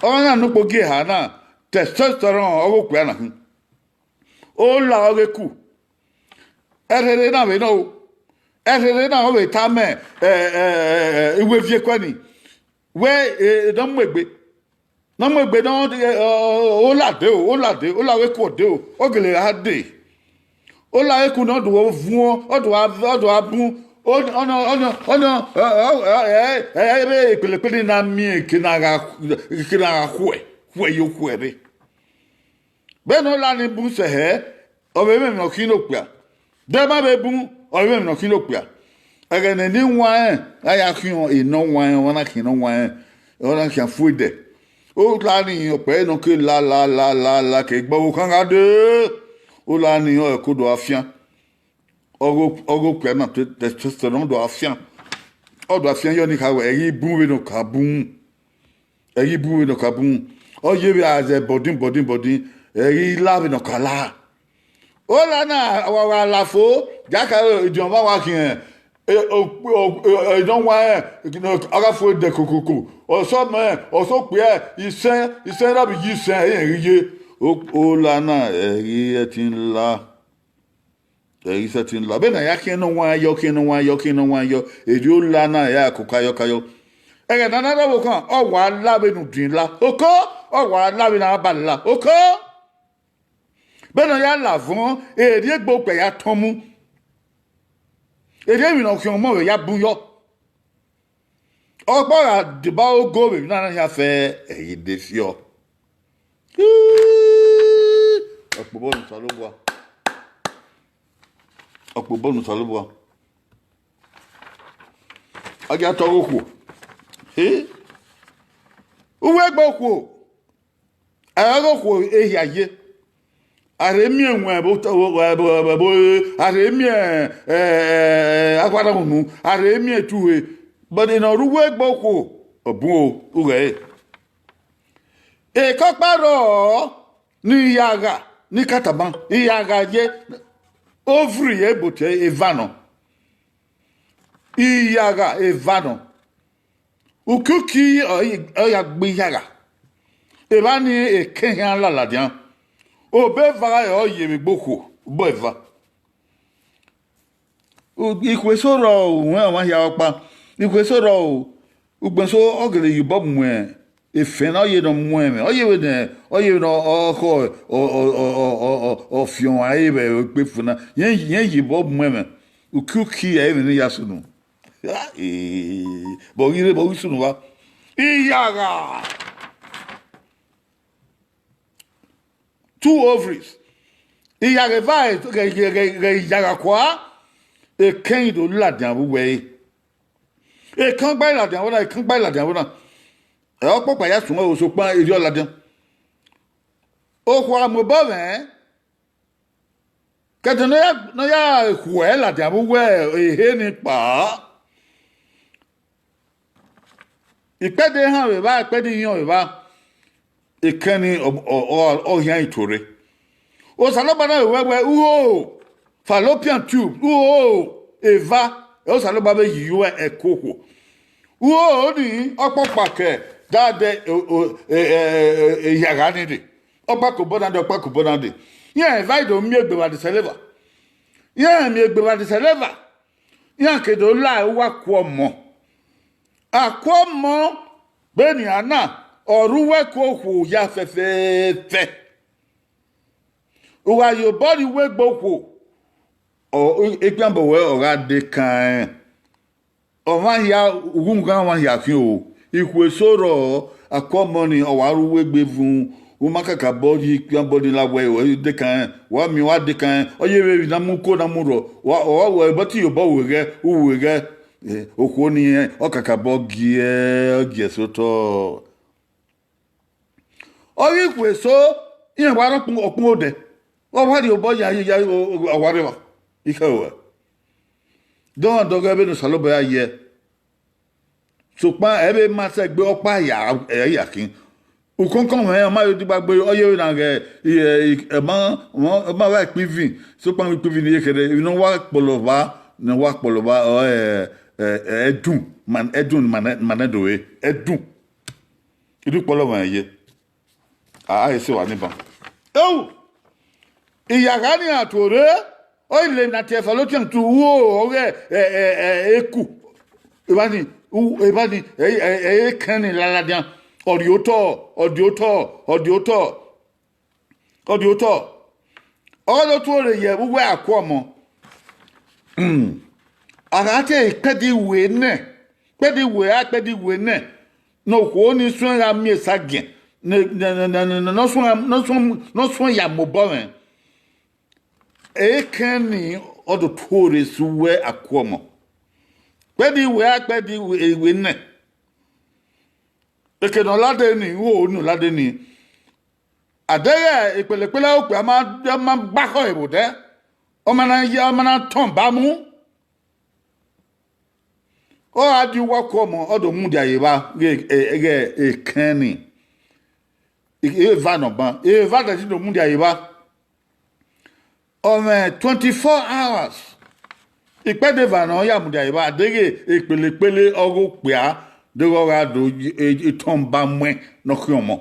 Ọmwa na ne ukpo gie eha na, testosterone ọghe okpia na khin. Ola ọghe eku. Ẹrherhe na vbe nọ o. Ẹrherhe na ọ vbe tama, ẹ, ẹ, ẹ, ẹ, iwevie kuẹ ni. Wẹ, e, e, ne ọ mu egbe. Ne ọ mu egbe ne ọ, ẹ, ọ, ọ, ola dee o, ola dee, ola ọghe eku dee o, ọ gele gha dee. Ola ọghe eku ne ọ do vuọn, ọ do gha, ọ do gha bun, Ọnọ, ọnọ, ọnọ, ẹ, ẹ, ẹ, ẹ, ẹ, vbe ekpelekpe ni na miẹn eke na gha, eke na gha khuẹ, khuẹ ye okhuẹ rre. Vbene ọ la ni bun sẹ hẹ, ọ vbe mwẹ emwi ne ọ khin ne okpia. De ma vbe bun, ọ vbe mwẹ emwi ne ọ khin ne okpia. Ẹghẹ ne eni wanrẹn, a ya khian eni wanrẹn, ọ na khian eni wanrẹn, ọ na khian fu edẹ. Ọ la ni ọkpẹ ne ọ ke la, la, la, la, la, ke egbe ọvbokhan gha dee. Ọ la ni ọ ẹko do gha fian. Ọghe, ọghe okpia na te-, testosterone do gha fian. Ọ do gha fian yọ ni kha wẹ, ẹ ghi bun vbene ọ ka bun. Ẹ ghi bun vbene ọ ka bun. Ọ ye vbe a zẹ bọdin, bọdin, bọdin. Ẹ ghi la vbene ọ ka la. Ọ la na, wa, wa la fo, ya ka ediọn mwa wa khian, e, o, o, e, e, nọ wa, e, a gha fu edẹ kokoko. Ọsọ mẹ, ọsọ okpia, isẹn, isẹn ra vbe yi isẹn, ẹre ghi ye. O, ọ la na, ẹ ghi ẹtin la. Ẹ ghi sẹtin la. Vbene a ya khian nọ wa yọ, khian nọ wa yọ, khian nọ wa yọ, erriọ ọ la na ya kokayọ kayọ. Ẹghẹ ne a na rre ọvbokhan, ọ wa la vbene u din la. Oko, ọ wa la vbene a ba la. Oko. Vbene ọ ya la vuọn, erriọ egbe okpia ya tọn mu. Erriọ emwi ne ọ khian ọmọ vbe ya bun yọ. Ọkpa gha deba ogo vbe emwi na na hia fẹ, ẹ i de fiọ. Ọkpobọ ne Osanobua. Ọkpobọ ne Osanobua. A gia tọ ghe okhuo. He? Uwu egbe okhuo. Ẹ ghe okhuo ehia ye. A rhe miẹn ẹwẹn ẹvbo, ẹvbo, ẹvbo, ẹvbo, a rhe miẹn, eh, agbada unu, a rhe miẹn etuhe. But ne ọ rre uwu egbe okhuo, ọ bun o, ughẹ ẹre. Ekọkpa rrọọ ne I ya gha, ne I ka tama, I ya gha ye ovry ye ebo tie eva nọ. I ya gha eva nọ. Ukiuki ọ ya gbe iyagha. Evba ni eke khian la ladian. Obọ eva gha re ọ ye vbe egbe okhuo, obọ eva. U-, ikhuo eso rrọọ o, uwẹn ọmwa hia ọkpa. Ikhuo eso rrọọ o, ugbẹn eso ọ gele ye obọ mu efẹn na, ọ ye ne ọ mu ẹmwẹ, ọ ye vbe ne, ọ ye vbe ne ọ khọ, ọ, ọ fiọn ọnrẹn vbe ekpefu na, rẹn, rẹn ye obọ mu ẹmwẹ. Ukiuki ẹ i vbe ne I ya sunu. Vbe ọ ghi rre, vbe ọ ghi sunu vba? Iyagha. Two ovaries. Iyagha eva ghẹ, ghẹ, ghẹ, ghẹ iyagha kua, ekẹn i do ladian vbe uwu ẹre. Ekangba i ladian vbe na, ekangba i ladian vbe na. Ẹ, ọkpọkpa ya suẹn o, sokpan erriọ ladian. Okhuo a mu obọ mwẹ, kẹdẹ ne ọ ya, ne ọ ya khuẹ ladian vbe uwu ehe ni kpao. Ikpẹdẹ ehan vbe evba, ikpẹdẹ ihiọn vbe evba, ekẹn ni ọ, ọ, ọ, ọ khian i to rre. Osanobua na vbe wẹ wẹ, ugho, fallopian tube, ugho, eva, Osanobua vbe yi uwẹ ẹko okhuo. Ugho ni, ọkpọkpa ke da dẹ, o, o, e, e, e, e, iyagha ni dee. Ọkpa ke obọ na dee, ọkpa ke obọ na dee. Iran eva i do miẹn egbe vbe adesẹlẹ eva. Iran miẹn egbe vbe adesẹlẹ eva. Iran ke do la uwu akuọmọ. Akuọmọ vbenian na, ọ rre uwu ẹko okhuo hia fẹfẹfẹ. U gha ye obọ rrie uwu egbe okhuo, ọ, ekpian obọ ruẹ ọ gha dekan rẹn. Ọmwa hia, ughughan ọmwa hia khian o. Ikhuo eso rrọọ, akuọmọ ni, ọ wa rre uwu egbe vun, u ma kakabọ rhie ikpian obọ ni la wẹ, ọ dekan rẹn, wa miẹn, wa dekan rẹn, ọ ye vbe emwi na mu uko na mu rrọọ, wa, ọ wa wẹ, obọ te ye obọ, u ghẹ, u ghẹ, eh, okhuo ni rẹn, ọ kakabọ giẹ, ọ giẹ sẹ otọ. Ọ ghi khuo eso, iran wa rre ọkpẹn, ọkpẹn odẹ. Ọ wa rhie obọ ya, ya, ya, ọ wa rre evba. I khẹ ruẹ. Dọmwadẹ ọghẹ vbene Osanobua ya ye. Sokpan ẹ vbe ma sẹ egbe ọkpa ya, ẹ ya khin. Ukọnkọn mwẹ, ọ ma yo digba gbe, ọ ye vbe na ghẹ, ẹ, ẹ, ẹ ma, ọ ma, ọ ma gha ikpivin, sokpan ikpivin ni ye kherhe, emwi ne ọ wa kpọlọ vba, ne ọ wa kpọlọ vba, ọ, ẹ, ẹ, ẹ, ẹdun, ma, ẹdun ma nẹ, ma nẹ do re, ẹdun. I do kpọlọ mwẹ ye. A, a he sẹ wa ni ban. Ẹu! Iyagha ni a tuorre, ọ i le na tie fallopian tube, uwu ọghe, ẹ, ẹ, ẹ, eku. Evba ni, u-, evba ni, ẹ, ẹ, ẹ, ekẹn ni la ladian. Ọ rrie otọ, ọ rrie otọ, ọ rrie otọ, ọ rrie otọ. Ọ do tuorre ye vbe uwu akuọmọ. Hmm. A gha tie ikpẹdẹ iwe nẹ, ikpẹdẹ iwe a ikpẹdẹ iwe nẹ, ne okhuo ni suẹn gha miẹn esagiẹn, ne, ne, ne, ne, ne, ne, ne ọ suẹn, ne ọ suẹn, ne ọ suẹn ya mobọ mwẹ. Ekẹn ni ọ do tuorre sẹ uwẹ Akuọmọ. Ikpẹdẹ iwe a ikpẹdẹ iwe, iwe nẹ. Eke ne ọ lade ni, u ho ni ọ lade ni. A deghẹ ekpele ekpele okpia ma, ma gbakhọ ẹvbo dẹ, ọ ma na ya, ọ ma na tọn ba mu. Ọ gha die uwu Akuọmọ, ọ do mudia ye evba ghe, e, ghe ekẹn ni. Eva nọ ban, eva dẹtin do mudia ye evba. Ọ mwẹ twenty-four hours. Ikpẹdẹ eva ne ọ ya mudia ye evba, deghẹ ekpele ekpele ọghe okpia, deghẹ ọ gha do ye, e, etọn ba muẹn ne ọ khian ọmọ.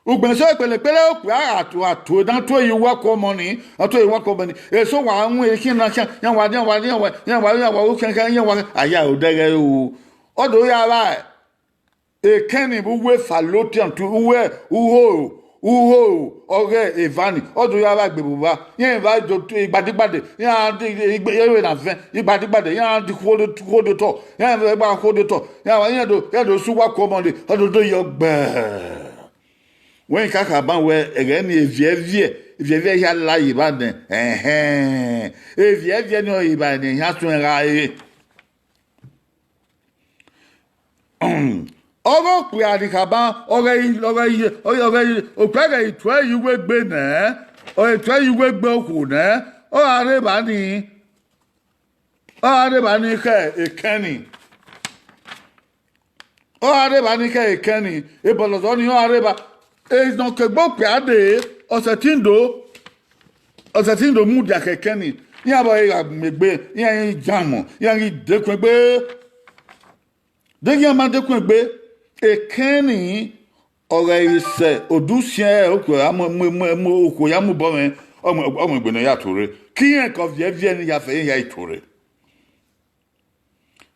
Ugbẹn eso ekpele ekpele okpia gha tu, a tu, dan tu ye uwu Akuọmọ ni, a tu ye uwu Akuọmọ ni. Eso wa wọn ekhin na khian, iran wa, iran wa, iran wa, iran wa, iran wa, ukhian khian, iran wa, a ya odẹ ghẹ ru. Ọ do ya vba, ekẹn ni vbe uwu Fallopian tube, uwu, u ho, u ho ọghe eva ni, ọ do ya vba egbe vbe evba, iran vba do tu igbadigbade, iran di igbe, ere na vẹn, igbadigbade, iran di khuo do, khuo do otọ, iran vbe gba khuo do otọ, iran vba, iran do, iran do sẹ uwu Akuọmọ dee, ọ do do yọ gbẹẹ. Wẹ i ka khama wẹ, ẹghẹ ni eviẹviẹ, eviẹviẹ hia la ye evba nẹ, ẹhẹn, eviẹviẹ ni ọre evba ne iran suẹn gha re. Ọghe okpia ni khama, ọghe i, ọghe i, ọghe, ọghe i, okpia ghẹ i tuẹ ye uwu egbe nẹ, ọ i tuẹ ye uwu egbe okhuo nẹ, ọ gha rre evba ni, ọ gha rre evba ni khẹ ekẹn ni. Ọ gha rre evba ni khẹ ekẹn ni, ebọlọzọ ni ọ gha rre evba. Enọ ke egbe okpia dee, ọ sẹtin do, ọ sẹtin do mudia khẹ ekẹn ni. Iran vbe ọre gha mu egbe, iran ghi jamọ, iran ghi dekun egbe. Deghẹ iran ma dekun egbe, ekẹn ni, ọ ghẹ i sẹ odusiẹn okhuo ya mu, mu, mu, mu okhuo ya mu obọ mwẹ, ọ mu, ọ mu egbe ne ọ ya tuorre. Ke irẹn ke ọviẹviẹ ni ya fẹ, iran ya i tuorre.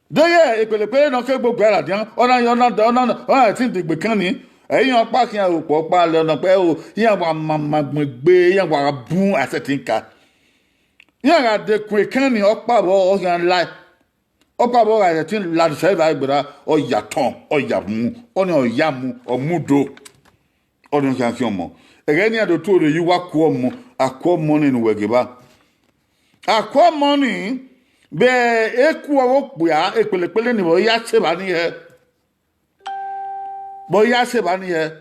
Deghẹ ekpele ekpele ne ọ ke gbe okpia ladian, ọ na, ọ na, ọ na, ọ na sẹtin degbe ekẹn ni, ẹ i re iran ọkpa khian okpia ọkpa lẹ, ọ na kpẹ o, iran wa ma, ma gbẹn egbe, iran wa bun a sẹtin ka. Iran gha dekun ekẹn ni, ọkpa vbọ ọ khian lae. Ọkpa vbọ gha sẹtin ladian sẹ evba gberra, ọ ya tọn, ọ ya mu, ọnii ọ ya mu, ọ mudo. Ọnii ọ khian khian ọmọ. Ẹghẹ ne iran do tuorre ye uwu Akuọmọ, Akuọmọ ni ne uwẹ ghe evba. Akuọmọ ni, vbe eku ọghe okpia, ekpele ekpele ni vbe ọ ya sẹ evba ni hẹ. Vbe ọ ya sẹ evba ni hẹ.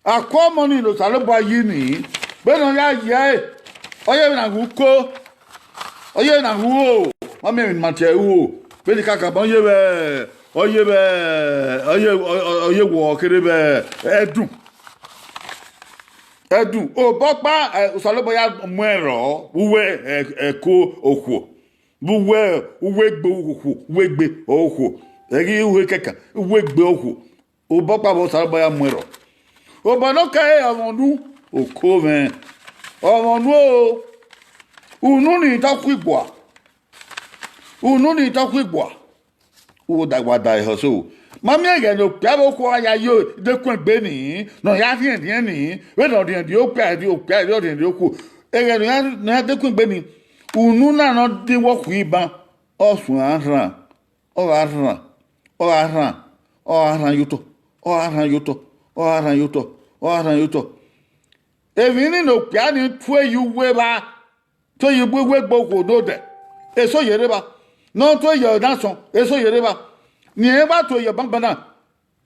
Akuọmọ ni ne Osanobua yi ni, vbene ọ ya ye ẹe, ọ ye vbe na ghe uko, ọ ye vbe na ghe uro, ma miẹn emwi ne ima tie ẹre uro, vbene I kakabọ, ọ ye vbe, ọ ye vbe, ọ ye, ọ, ọ, ọ ye wọ kherhe vbe ẹdun. Ẹdun, obọ ọkpa, eh, Osanobua ya mu ẹn rrọọ vbe uwu ẹko okhuo, vbe uwu, uwu egbe okhuo, uwu egbe okhuo, ẹ ghi ru kẹkan, uwu egbe okhuo. Obọ ọkpa vbe Osanobua ya mu ẹn rrọọ. Obọ ne ọ kẹre ọmọ unu, oko mwẹ, ọmọ unu o, unu ni tọ khu igua, unu ni tọ khu igua. Uwo da wa da ehọ so. Ma miẹn ẹghẹ ne okpia vbe okhuo ya yo dekun egbe ni, ne ọ ya rhiẹnrhiẹn ni, vbene ọ rhiẹnrhiẹn okpia, okpia rhiẹnrhiẹn okhuo. Ẹghẹ ne ọ ya, ne ọ ya dekun egbe ni, unu na ne ọ de wọ khu iban, ọ suẹn a rhan, ọ gha rhan, ọ gha rhan, ọ gha rhan ye otọ, ọ gha rhan ye otọ, ọ gha rhan ye otọ, ọ gha rhan ye otọ. Emwi ni ne okpia ni tue ye uwu evba, tue ye uwu egbe okhuo odẹ, eso ye rre evba. Ne ọ tue ye ọna sọn, eso ye rre evba. Ne irẹn wa tue ye banbanna,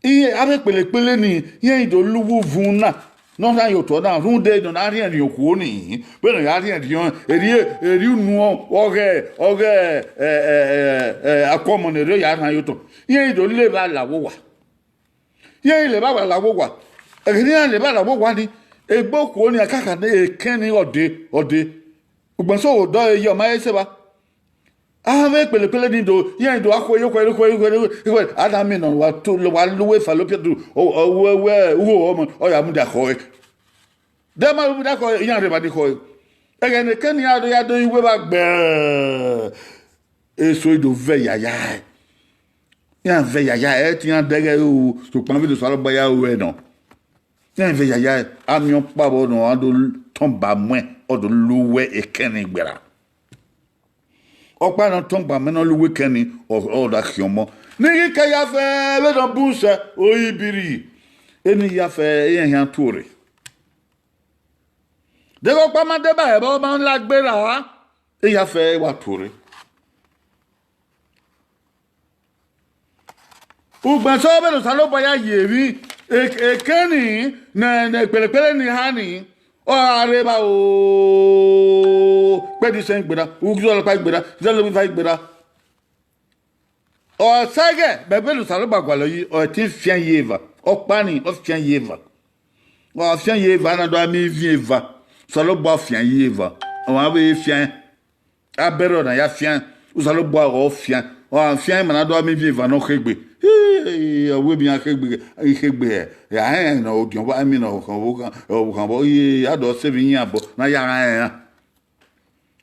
iran avbe ekpele ekpele ni, iran i do la uwu uvun na, ne ọ rhan ye otọ na, rhunmwuda ne ọ na rhiẹnrhiẹn okhuo ni, vbene ọ ya rhiẹnrhiẹn, erriọ, erriọ unu ọghe, ọghe, ẹ, ẹ, ẹ, ẹ, Akuọmọ ne erriọ ya rhan ye otọ. Iran i do la evba la vbe owa. Iran i la evba la vbe owa. Ẹghẹ ne iran la evba la vbe owa ni, egbe okhuo ni, akaka ne ekẹn ni ọde, ọde. Ugbẹn so, odọ ẹre ye, ọ ma he sẹ evba. Avbe ekpele ekpele ni do, iran do gha khu ye okhue, okhue, okhue, okhue, a na miẹn ne ọ wa tu, wa la uwu fallopian tube, ọ, ọ, uwu, uwu, uwu ọmọ, ọ ya mudia khọe. De ma mudia khọe, iran rre evba ni khọe. Ẹghẹ ne ekẹn ni ya do, ya do ye uwu evba gbẹẹ, eso i do vẹ yaya. Iran vẹ yaya, ẹ te iran dẹghe ru, sokpan vbene Osanobua ya ru ẹre nọ. Iran vẹ yaya, a miẹn ọkpa vbọ ne ọ do tọn ba muẹn, ọ do la uwu ekẹn ni gberra. Ọkpa ne ọ tọn gba mẹ ne ọ lu uwu ekẹn ni, ọ, ọ da khian ọmọ. Ne I ghi ke ya fẹ vbene ọ bun sẹ, ori biri. Eni ya fẹ, iran khian tuorre. Deghẹ ọkpa ma deba ẹvbo ma la gberra, iran fẹ wa tuorre. Ugbẹn sẹ vbene Osanobua ya ye emwi, e-, ekẹn ni, ne, ne ekpelekpele ni ha ni, ọ gha rre evba o, kpẹdẹ isẹn gberra, uzọla ọkpa gberra, uzọla iva gberra. Ọ sẹ ighẹ, mẹ vbene Osanobua gualọ yi, ọ te fian ye eva, ọkpa ni, ọ fian ye eva. Ọ fian ye eva na do a miẹn ivin eva, Osanobua fian ye eva, ọmwa vbe fian. Abẹrẹ ọna ya fian, Osanobua ọ fian, ọ gha fian ima na do a miẹn ivin eva ne ọ khegbe. Hii, ọ wẹ emwi iran khegbe, I khegbe hẹ, a rẹn ne odiọn vbe, emwi ne ọvbokhan vbọ, iye, a do sẹ emwi iran obọ ne a ya gha rẹn iran.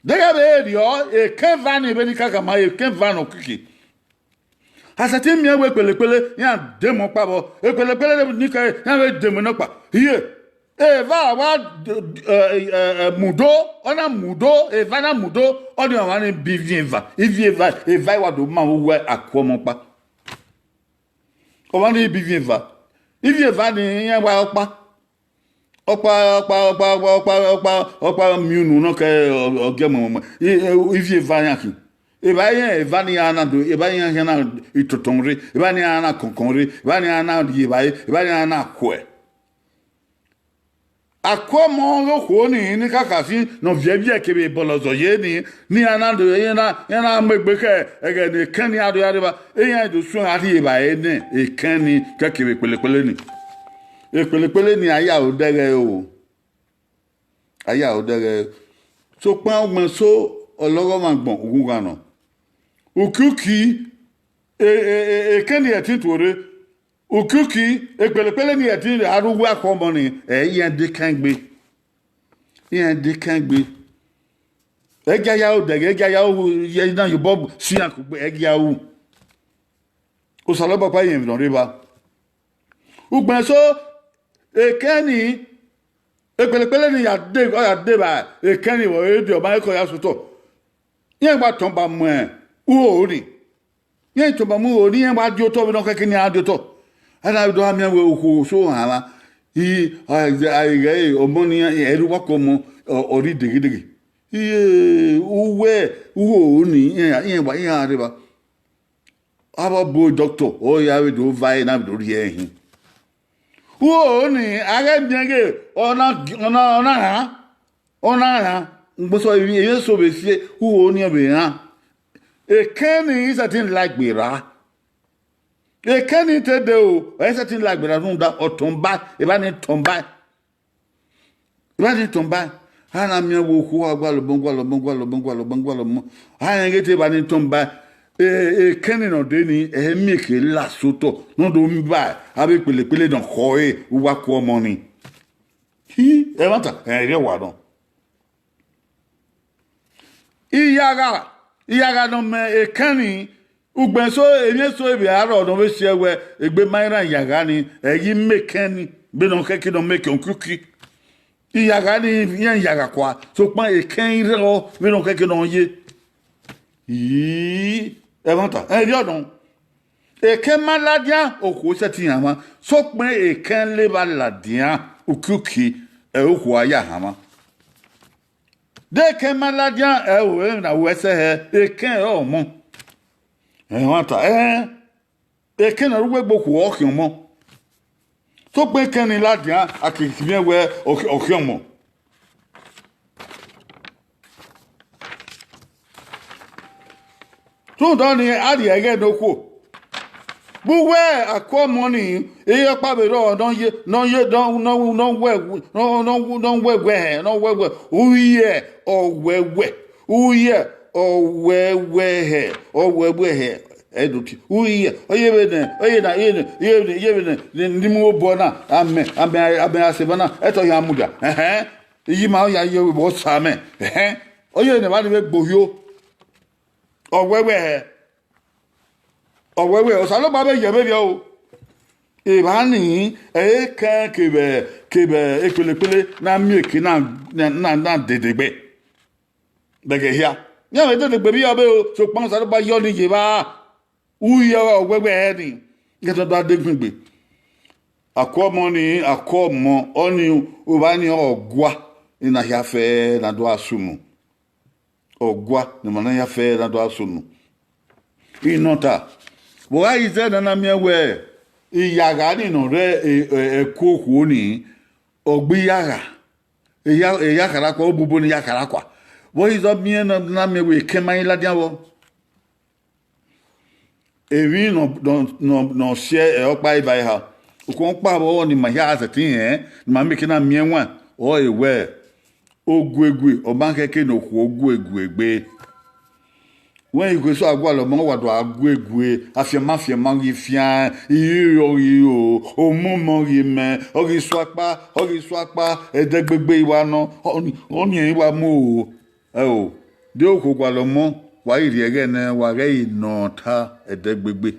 Deghẹ vbe rriọ, ekẹn eva ni vbene I kakama, ekẹn eva ne ọ kiki. A sẹtin miẹn wẹ ekpelekpele, iran dẹ mu ọkpa vbọ, ekpelekpele ni kẹ, iran vbe dẹ mu nọkpa. Iye, eva wa d-, ẹ, ẹ, ẹ, mudo, ọ na mudo, eva na mudo, ọnii ọmwa ni bi ivin eva, ivin eva, eva i wa do ma vbe uwu akuọmọ ọkpa. Ọmwa ni bi ivin eva, ivin eva ni iran wa ọkpa. Ọkpa, ọkpa, ọkpa, ọkpa, ọkpa, ọkpa, ọkpa miẹn unu nọ kẹ ọ, ọ giẹ mọmọmọ. I, i, ivin eva iran khin. Evbare iran eva ni iran na do, evbare iran khian na itọtọn rre, evbare iran na kọnkọn rre, evbare iran na rhie evbare, evbare iran na khuẹ. Akuọmọ ọghe okhuo ni, ni khakha sin ne ọ viẹ viẹ kevbe bọlọzọ ye ni, ne iran na do, iran na, iran na mu egbe khẹ ẹghẹ ne ekẹn ni a do ya rre evba, iran do suẹn gha rhie evbare nẹ ekẹn ni kẹkevbe ekpelekpele ni. Ekpelekpele ni a ya ro dẹghẹ o. A ya ro dẹghẹ. Sokpan ugbẹn eso, ọlọghọmwa agbọn ughughan nọ. Ukiuki, e, e, e, ekẹn ni ẹtin tuorre. Ukiuki, ekpelekpele ni ẹtin rre, a rre uwu akhuọmọ ni, ẹ i rẹn dekẹn gbe. Iran dekẹn gbe. Ẹ i gia ya ru dẹghẹ, ẹ i gia ya ru ye na ye obọ si iran kugbe, ẹ i gia ru. Osanobua kpa rẹn emwi ne ọ rre evba. Ugbẹn eso, ekẹn ni, ekpelekpele ni ya de, ọ ya de evba, ekẹn ni vbe ọ re diẹ, ọ ma he ke ọ ya sẹ otọ. Iran gba tọn ba mu uhoho ni. Iran tọn ba mu uhoho ni, iran gba die otọ vbene ọ khẹke ne iran die otọ. A na do gha miẹn wẹ okhuo so hanmwa, i, a, a, a, ọmọ ni, ẹ i rre uwu akhuọmọ, ọ, ọ rre ideghedeghe. Iye, uwẹ, uhoho ni, iran, iran gba, iran rre evba. Avbe ọ bu doctor, ọ ya vbe do va ẹre na vbe do rhie ẹre hin. Uhoho ni, a ghẹ miẹn ghe, ọ na, ọ na, ọ na rran, ọ na rran. Ugbẹn eso, emwi eso vbe sie, uhoho ni vbe rran. Ekẹn ni i sẹtin la egbe ra. Ekẹn ni te de o, ọ i sẹtin la egbe ra rhunmwuda, ọ tọn ba, evba ni tọn ba. Evba ni tọn ba, a na miẹn wẹ okhuo a gualọ obọ, gualọ obọ, gualọ obọ, gualọ obọ, gualọ obọ. A rẹn ghe te evba ni tọn ba, e, ekẹn ni ne ọ de ni, ẹ i miẹn ke la sẹ otọ, ne ọ do miẹn ba avbe ekpelekpele ne ọ khọ ẹre uwu akhuọmọ ni. Hi, ẹmwata, ẹ i rre ẹwa nọ. Iyagha, iyagha ne ọ mẹ ekẹn ni, ugbẹn eso, emwi eso vbe arrọọ ne ọ vbe si ẹe wẹ egbe ma i rran iyagha ni, ẹ i ghi mẹ ekẹn ni, vbene ọ khẹke ne ọ mẹ ekẹn ukiuki. Iyagha ni, iran iyagha kua, sokpan ekẹn i rrọọ vbene ọ khẹke ne ọ ye. Ii, ẹmwata, ẹ i rre ọnọ. Ekẹn ma ladian, okhuo sẹtin hanmwa, sokpan ekẹn levba ladian, ukiuki, ẹ okhuo a ya hanmwa. De ekẹn ma ladian, ẹ o, emwi ne a ru ẹsẹ hẹ, ekẹn ọre ọmọ. Ẹmwata, ẹn, ekẹn ne ọ rre uwu egbe okhuo ọ khian ọmọ. Sokpan ekẹn ni ladian, a ke miẹn wẹ ọ khian, ọ khian ọmọ. Rhunmwuda ọnii, a rhie ẹghẹ ne okhuo. Vbe uwu akhuọmọ ni, erriọ ọkpa vbe rrọọ ne ọ ye, ne ọ ye, ne ọ, ne ọ, ne ọ wẹ, ne ọ, ne ọ, ne ọ wẹwẹ hẹ, ne ọ wẹwẹ, u ye ọwẹwẹ, u ye ọwẹwẹ hẹ, ọwẹwẹ hẹ, ẹ do tie, u ye, ọ ye vbene, ọ ye na, ọ ye vbene, ọ ye vbene, ọ ye vbene, ne, ne I mu obọ na, amẹ, amẹ, amẹ a sẹ evba na, ẹtọ hia mudia, ẹhẹn, iyi ma ọ ya ye vbe ọ sa mẹ, ẹhẹn, ọ ye ne evba ni vbe gbe ohio, ọwẹwẹ hẹ. Ọ wẹẹ wẹ, Osanobua vbe yẹ vberriọ o. Evba ni, ẹ i kẹn kevbe, kevbe ekpelekpele na miẹn eke na, na, na, na dede gbe. Vbe ẹghẹ hia. Iran vbe dede gbe vbe iyọbe o, sokpan Osanobua yọ ni ye evba. U ye ọghe ọwẹwẹ ẹre ni, iran te da de gbingbe. Akuọmọ ni, akuọmọ ọnii, ovba ni ọghe ọgua ne a hia fẹ ne a do gha sunu. Ọgua ne ima na hia fẹ ne a do gha sunu. Inọta, vbe ọ gha ghi zẹ ne a na miẹn wẹẹ, iyagha ni ne ọ rre ẹko okhuo ni, ọ gbe iyagha, eya kharakua, obubu ne iyakharakhua. Vbe ọ ghi zọ miẹn ne a na miẹn wẹẹ ekẹn ma i ladian vbọ? Emwi ne ọ si ẹre ọkpa eva eha, okhuo ọkpa vbe ọrọre ne ima hia sẹtin rẹn, ne ima mieke na miẹn ẹwaẹn, ọrọre wẹẹ, oguegue ọ ma khẹke ne okhuo guegue gbe. Wẹ ikhuo eso a gualọ ọmọ, wa do a guegue, afianma afianma ghi fian, iriro ghi ro, omumọ ghi mẹ, ọ ghi su akpa, ọ ghi su akpa, ẹdẹgbegbe i wa nọ, ọnii i wa mu o. Ẹo, de okhuo gualọ ọmọ, wa ghi rhie ẹghẹ nẹ, wa ghẹ inọta ẹdẹgbegbe.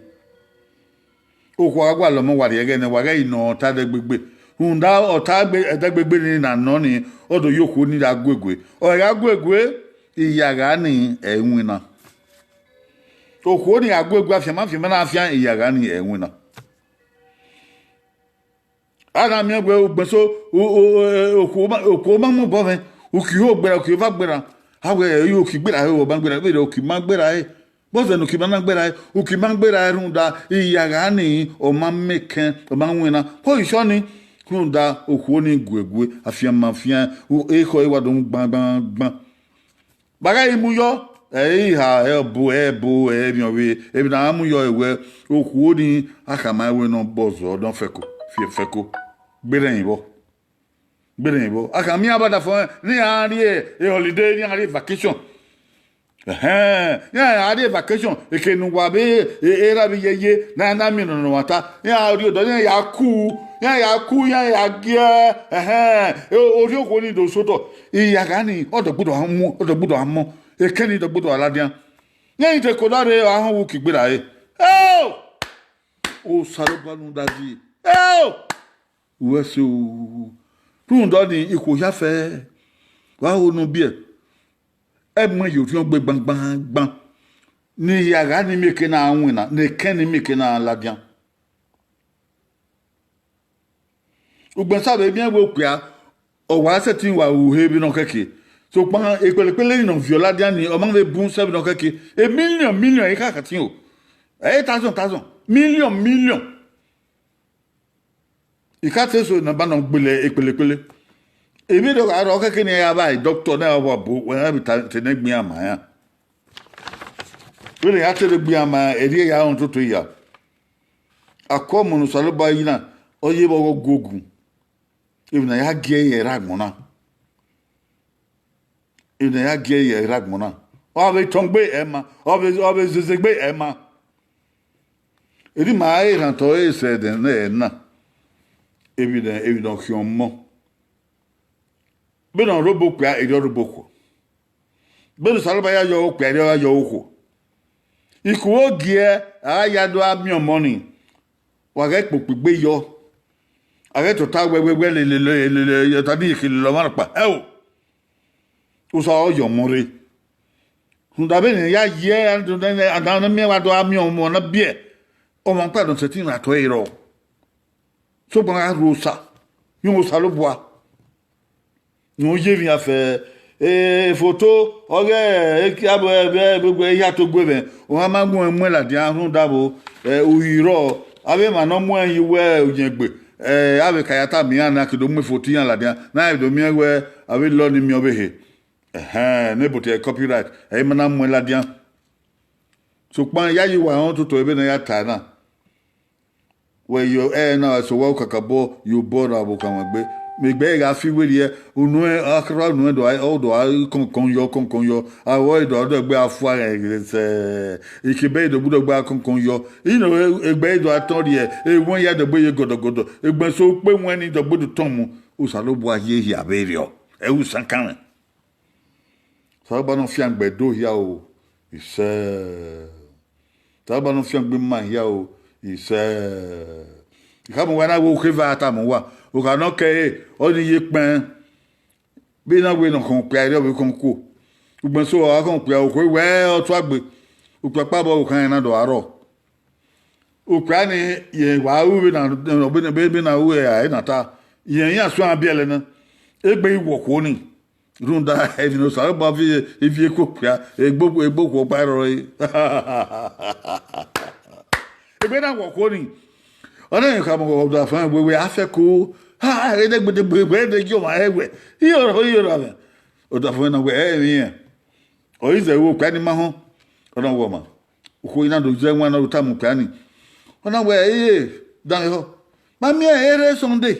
Okhuo a gualọ ọmọ, wa rhie ẹghẹ nẹ, wa ghẹ inọta ẹdẹgbegbe. Rhunmwuda ọta ẹdẹgbegbe ni na nọ ni, ọ do ye okhuo ni ra guegue. Ọ gha guegue, iyagha ni ẹ i winna. Okhuo ni gha guegue, afianma afianma na fian, iyagha ni ẹ i winna. A na miẹn wẹẹ ugbẹn eso, okhuo ma mu obọ mwẹ, uki ho gberra, uki eva gberra. A wẹẹ, uki gberra ẹre, ọ ma gberra, vbene uki ma gberra ẹre, vbọzẹ ne uki ma na gberra ẹre, uki ma gberra ẹre rhunmwuda iyagha ni ọ ma mẹ ekẹn, ọ ma winna. Orisọ ni, rhunmwuda okhuo ni guegue, afianma fian, ekhọe wa do mu gbangban. Vbe a gha mu yọ, ẹ i ha, ẹ ọbo, ẹ ẹbo, ẹ emwiọvbe, emwi ne a mu yọ wẹẹ, okhuo ni, a khama ẹre wẹẹ ne ọ bọzọ, ne ọ fẹko, fi fẹko. Gberẹn vbọ. Gberẹn vbọ. A khama iran badafo ne iran rrie holiday, ne iran rrie vacation. Ẹhẹn, iran gha rrie vacation, eke ne uwa vbe erha vbe yeye, ne a na miẹn ne ọmwata, iran rrie odọ, iran ya ku, iran ya ku, iran ya gie, ẹhẹn, orhiọkhuo ni do sotọ. Iyagha ni, ọ dọgbodo a mu, ọ dọgbodo a mọ, ekẹn ni dọgbodo a ladian. Iran te ko na rre, a họn uwu uki gberra ẹre. Eo! Osanobua ne u da zẹ. Eo! Uwẹ so, rhunmwuda ọnii, ikhuo hia fẹ, wa ho ne u biẹ, ẹ mu ẹn ye orhiọn gbe gbangban, ne iyagha ni mieke na winna, ne ekẹn ni mieke na ladian. Ugbẹn sa vbe miẹn wẹẹ okpia, ọ wa sẹtin wa ru he vbene ọ khẹke, sokpan ekpelekpele ni ne ọ viọ ladian ni, ọ ma vbe bun sẹ vbene ọ khẹke. Emillion million i kha khatin o, ẹ i thousand thousand, million million. I ka te so ne a ba nọ gbele ekpelekpele. Emwi do gha rrọọ khẹke ne iran ya vba doctor na, ọ wa bu wẹ, iran vbe ta, te ne gbe iran ma iran. Vbene iran te ne gbe iran ma iran, erriọ ya rọnmwẹ toto ya. Akuọmọ ne Osanobua yi na, ọ ye vbe ọghe oguogu, emwi ne a ya gie ẹre ye erha agbọn na. Emwi ne a ya gie ẹre ye erha agbọn na, ọ vbe tọn gbe ẹ ma, ọ vbe, ọ vbe zeze gbe ẹ ma. Erha ima ra erhan otọ ẹre sẹ ẹdẹ ne ẹ na, emwi ne, emwi ne ọ khian ọmọ. Vbene ọ rre obọ okpia, erriọ rre obọ okhuo. Vbene Osanobua ya yọ okpia, erriọ gha yọ okhuo. Ikhuo gie a gha ya do gha miẹn ọmọ ni, wa ghẹ kpokpo egbe yọ. A ghẹ tota wẹwẹwẹ lele, lele, ọta ni ye ke lele ọmwa rhọkpa. Ẹo, Osa ọ yọ ọmọ rre. Rhunmwuda vbene ya ye, a na miẹn wa do gha miẹn ọmọ na biẹ, ọmwa ọkpa nọ sẹtin na otọ ẹre rrọọ. Sokpan gha rho Osa, rẹn Osanobua. Ne u ye emwi afẹ, efoto ọghe ekiabọ ẹvbo ẹgbẹgbẹ hia to gue mwẹ, ọmwa ma gu ẹn muẹn ladian rhunmwuda vbo, uhi rrọọ, avbe emwa ne ọ mu ẹn ye uwu uyẹngbe, avbe ka ya tama iran na ke do mu efoto iran ladian, ne a do miẹn wẹẹ avbe law ni miẹn ọvbehe. Ẹhẹn, ne but copyright, ẹ i ma na mu ẹn ladian. Sokpan iyayi uwa rẹn ototọ vbene a ya tae na. Wẹ yo ẹre na, wa sẹ owa ukakabọ ye obọ ra vbe okhanmwẹ egbe. Mẹ egbe ẹre gha fi werriẹ, unu ẹn, a kharha unu ẹn do a, ọ do a kọnkọn yọ, kọnkọn yọ. Avbe ẹre do a dọgbe a fua rẹn sẹ, ikebe ẹre do gbe dọgbe a kọnkọn yọ. Ino egbe ẹre do a tọn rrie, ewẹn ya dọgbe ye gọdọgọdọ. Egbe so ukpe wẹn ni dọgbe do tọn mu. Osanobua ye hia vberriọ. Ẹ i ru isankan mwẹ. Osanobua ne ọ fiangbe Ẹdo hia o, isẹ. Osanobua ne ọ fiangbe ima hia o, isẹ. I khama uwa na wẹẹ, okhe eva a tama uwa, okha ne ọ kẹre, ọnii ye kpẹn. Vbene a wẹ ne ọ khọn okpia, erriọ vbe khọn okuo. Ugbẹn so, ọ gha khọn okpia, okhuo wẹ ọ tuagbe, okpia kpabọ okhan na do arọ. Okpia ni ye wa ru vbene, vbene, vbene a ru ẹre na ta, irẹn iran suẹn biẹlẹ na, egbe i wọ okhuo ni. Rhunmwuda emwi ne Osanobua viọ ivie ke okpia, egbe, egbe okhuo ọkpa i rrọọ re. Egbe na wọ okhuo ni. Ọ na khama odafẹn wẹ, wẹ a fẹko, ha, ẹdẹgbedẹgbe, wẹ ẹdẹ gie ọmwa hẹ wẹ. Iyọrọ, iyọrọ avẹ. Odafẹn na wẹ, ẹ emwi rẹn. Ọ i zẹ vbe okpia ni ma họn, ọ na wẹ ọma. Okhuo i na do zẹ ẹwaẹn na do tama okpia ni. Ọ na wẹ, eye, danmwehọ. Ma miẹn erha Sunday.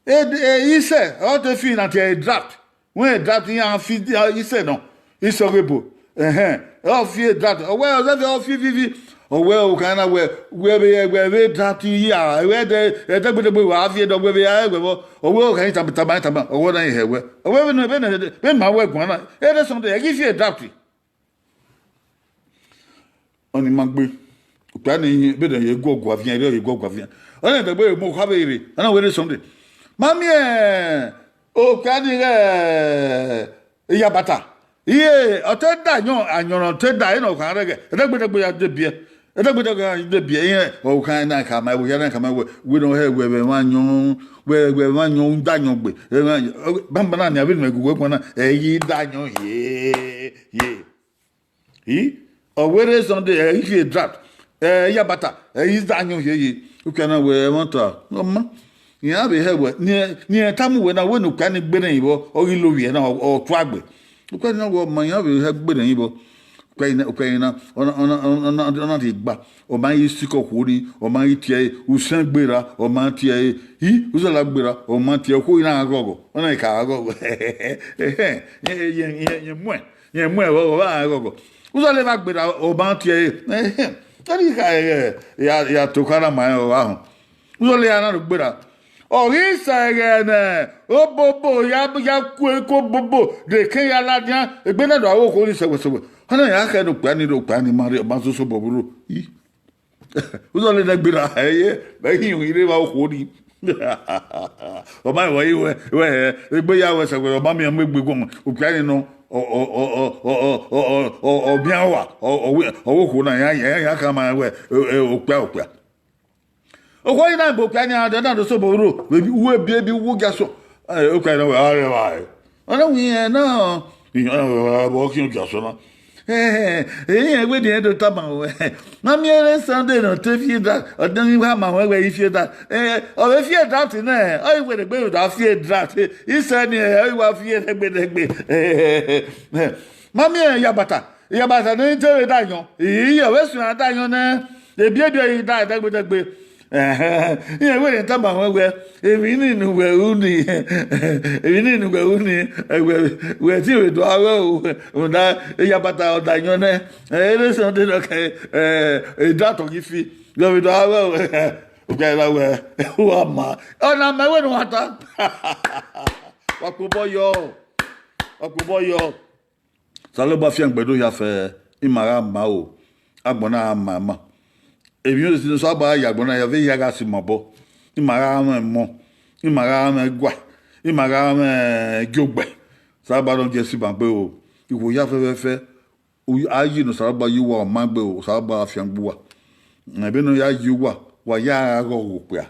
E, e, isẹ, ọ te fi na tie draft. Wẹ draft iran fi isẹ nọ. Isẹ ọghe ebo. Ẹhẹn, ọ fi draft. Ọ wẹ, ọ zẹvbe ọ fi vivi. Ọ wẹ, okhan na wẹ, wẹ vbe, wẹ vbe draft ya, wẹ ẹdẹ, ẹdẹgbedẹgbe wa fi ẹdẹ, wẹ vbe ya ẹwẹ vbọ. Ọ wẹ, okhan tama, tama, tama. Ọ wẹ na hẹ wẹ. Ọ wẹ, vbene, vbene, vbene ma wẹ guan na. Erha Sunday, ẹ ghi fi draft. Ọni ma gbe. Okpia ni vbene ye guọgua viẹn, erriọ ye guọgua viẹn. Ọni dẹgbe mu okha vbe rre, ọ na wẹ erha Sunday. Ma miẹn okpia ni ghẹ iyabata. Iye, ọ te da ayọn, ayọn ne ọ te da, ena okhan rẹghẹ. Ẹdẹgbedẹgbe ya de biẹ. Ẹdẹgbedẹgbe ya de biẹ. Iye, okhan na khama, ẹvbo hia na khama, wẹ, wẹ ne ọ hẹ, wẹ vbe emwa ayọn, wẹ, wẹ emwa ayọn da ayọn gbe. Emwa ayọn, banbanna ni avbe ne mẹ gu wẹ guan na, ẹ i ghi da ayọn ye, ye. I, ọ wẹ erha Sunday, ẹ i fi draft, ẹ, iyabata, ẹ i da ayọn hiehie. Okpia na wẹ, ẹmwata, ọ ma. Iran vbe hẹ wẹ, ne irẹn, ne irẹn tama uwẹ na, wẹ ne okpia ni gbe ne vbọ, ọ ghi lovbiẹ na, ọ, ọ tuagbe. Okpia na wẹ, ọ ma, iran vbe hẹ gbe ne vbọ. Okpia na, okpia na, ọ na, ọ na, ọ na, ọ na, ọ na rhie gba, ọ ma ghi sikẹ okhuo ni, ọ ma ghi tie ẹre, usẹn gberra, ọ ma tie ẹre, i, uzọla gberra, ọ ma tie ẹre, okhuo i na gha ghọghọ, ọ na ka gha ghọghọ. Ẹhẹn, ye, ye, ye, ye muẹn. Rẹn mu ẹvbo, ọ gha ghọghọ. Uzọla evba gberra, ọ ma tie ẹre. Ẹhẹn. Te ọ ghi kha ẹghẹ, ya, ya to kha na ma rẹn, ọ gha họn. Uzọla eha na do gberra. Ọ ghi sa ẹghẹ nẹ, obobo ya, ya ku eko obobo, de ke ya ladian, egbe na do aro okhuo ni sẹwẹsẹwẹ. Ọ na ya khẹ ne okpia ni rre, okpia ni ma rre, ọ ma soso bọ vbe urho. I. Uzọla nẹ gberra, ẹye, vbe ghi hin rre evba okhuo ni. Ọ ma wẹ, wẹ, wẹ, egbe ya wẹ sẹwẹ, ọ ma miẹn mu egbe guọmọ, okpia ni nọ, ọ, ọ, ọ, ọ, ọ, ọ, ọ, ọ, ọ bian wa, ọ, ọ, wẹ, ọ wẹ okhuo na, ya, ya, ya khama wẹ, ẹ, ẹ, okpia, okpia. Okhuo ni na bu okpia ni, a, da na do sobo ro, vbe bi, uwu ebi, ebi, uwu gia sọ. Ẹ, okpia na wẹ, a rẹ vba, ẹ. Ọ na wẹ, ẹ, na, ẹ, ọ khian gia sọ na. Ẹ, ẹ, ẹ, wẹ ni ẹ do tama wẹ. Ma miẹn erha Sunday ne ọ te fi draft, ọ de ghi wa ma wẹ wẹ i fi draft. Ẹ, ọ vbe fi draft nẹ, ọ i wẹ ne egbe da fi draft. Isẹ ni, ẹ, ọ i wa fi ẹdẹgbedẹgbe. Ma miẹn iyabata, iyabata ne te vbe da ayọn. Iyọ, vbe suẹn a da ayọn nẹ, ebiẹbiẹ i da ẹdẹgbedẹgbe. Ẹhẹn, iran wẹ ne tama wẹ wẹ, emwi ni ne uwẹ ru ni, emwi ni ne uwẹ ru ni, ẹ, wẹ, wẹ te vbe do aro, rhunmwuda iyabata ọ da ayọn nẹ, ẹ, erha Sunday nọ kẹ, ẹ, draft ọ ghi fi, wẹ vbe do aro, okpia na wẹ, uwa ma, ọ na mẹ wẹ ne uwa ta. Wa kpe obọ yọ, wa kpe obọ yọ. Osanobua fiangbe do hia fẹ, ima gha ma o, agbọn na gha ma ima. Emwi ne Osanobua ya agbọn na hia, vbe hia gha si ma obọ, ima gha mwẹ emọ, ima gha mwẹ ẹguae, ima gha mwẹ igiogbe. Osanobua ne ọ gie si ima gbe o, ikhuo hia fẹfẹfẹ, u-, a yi ne Osanobua ye uwa, ọ ma gbe o, Osanobua gha fiangbe uwa. Ebe ne ọ ya yi uwa, wa ya gha ghọghọ okpia,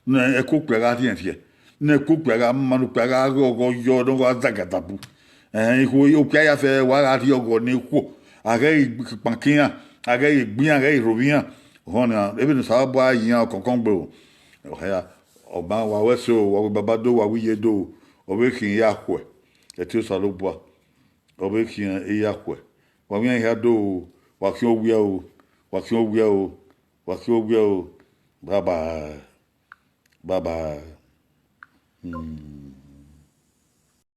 ne ẹko okpia gha rhiẹnrhiẹn, ne ẹko okpia gha ma, ne okpia gha ghọghọ yọ, ne ọ gha zagadabu. Ẹn, ikhuo okpia ya fẹ, wa gha rhie ọghọ ne ikhuo, a ghẹ ghi kpankan iran, a ghẹ ghi gbe iran, a ghẹ ghi rhovbiẹ iran. Ọhọn nian, ebe ne Osanobua ya iran ọkọnkọn gbe o. Ọhẹa, ọ ma wa wẹ ẹse o, wa wẹ baba do, wa wẹ iye do, ọ vbe khian ya khuẹ, ẹtin Osanobua, ọ vbe khian ya khuẹ. Wa wẹ iran hia do o, wa khian owiẹ o, wa khian owiẹ o, wa khian owiẹ o. Bye bye. Bye bye. Hmm.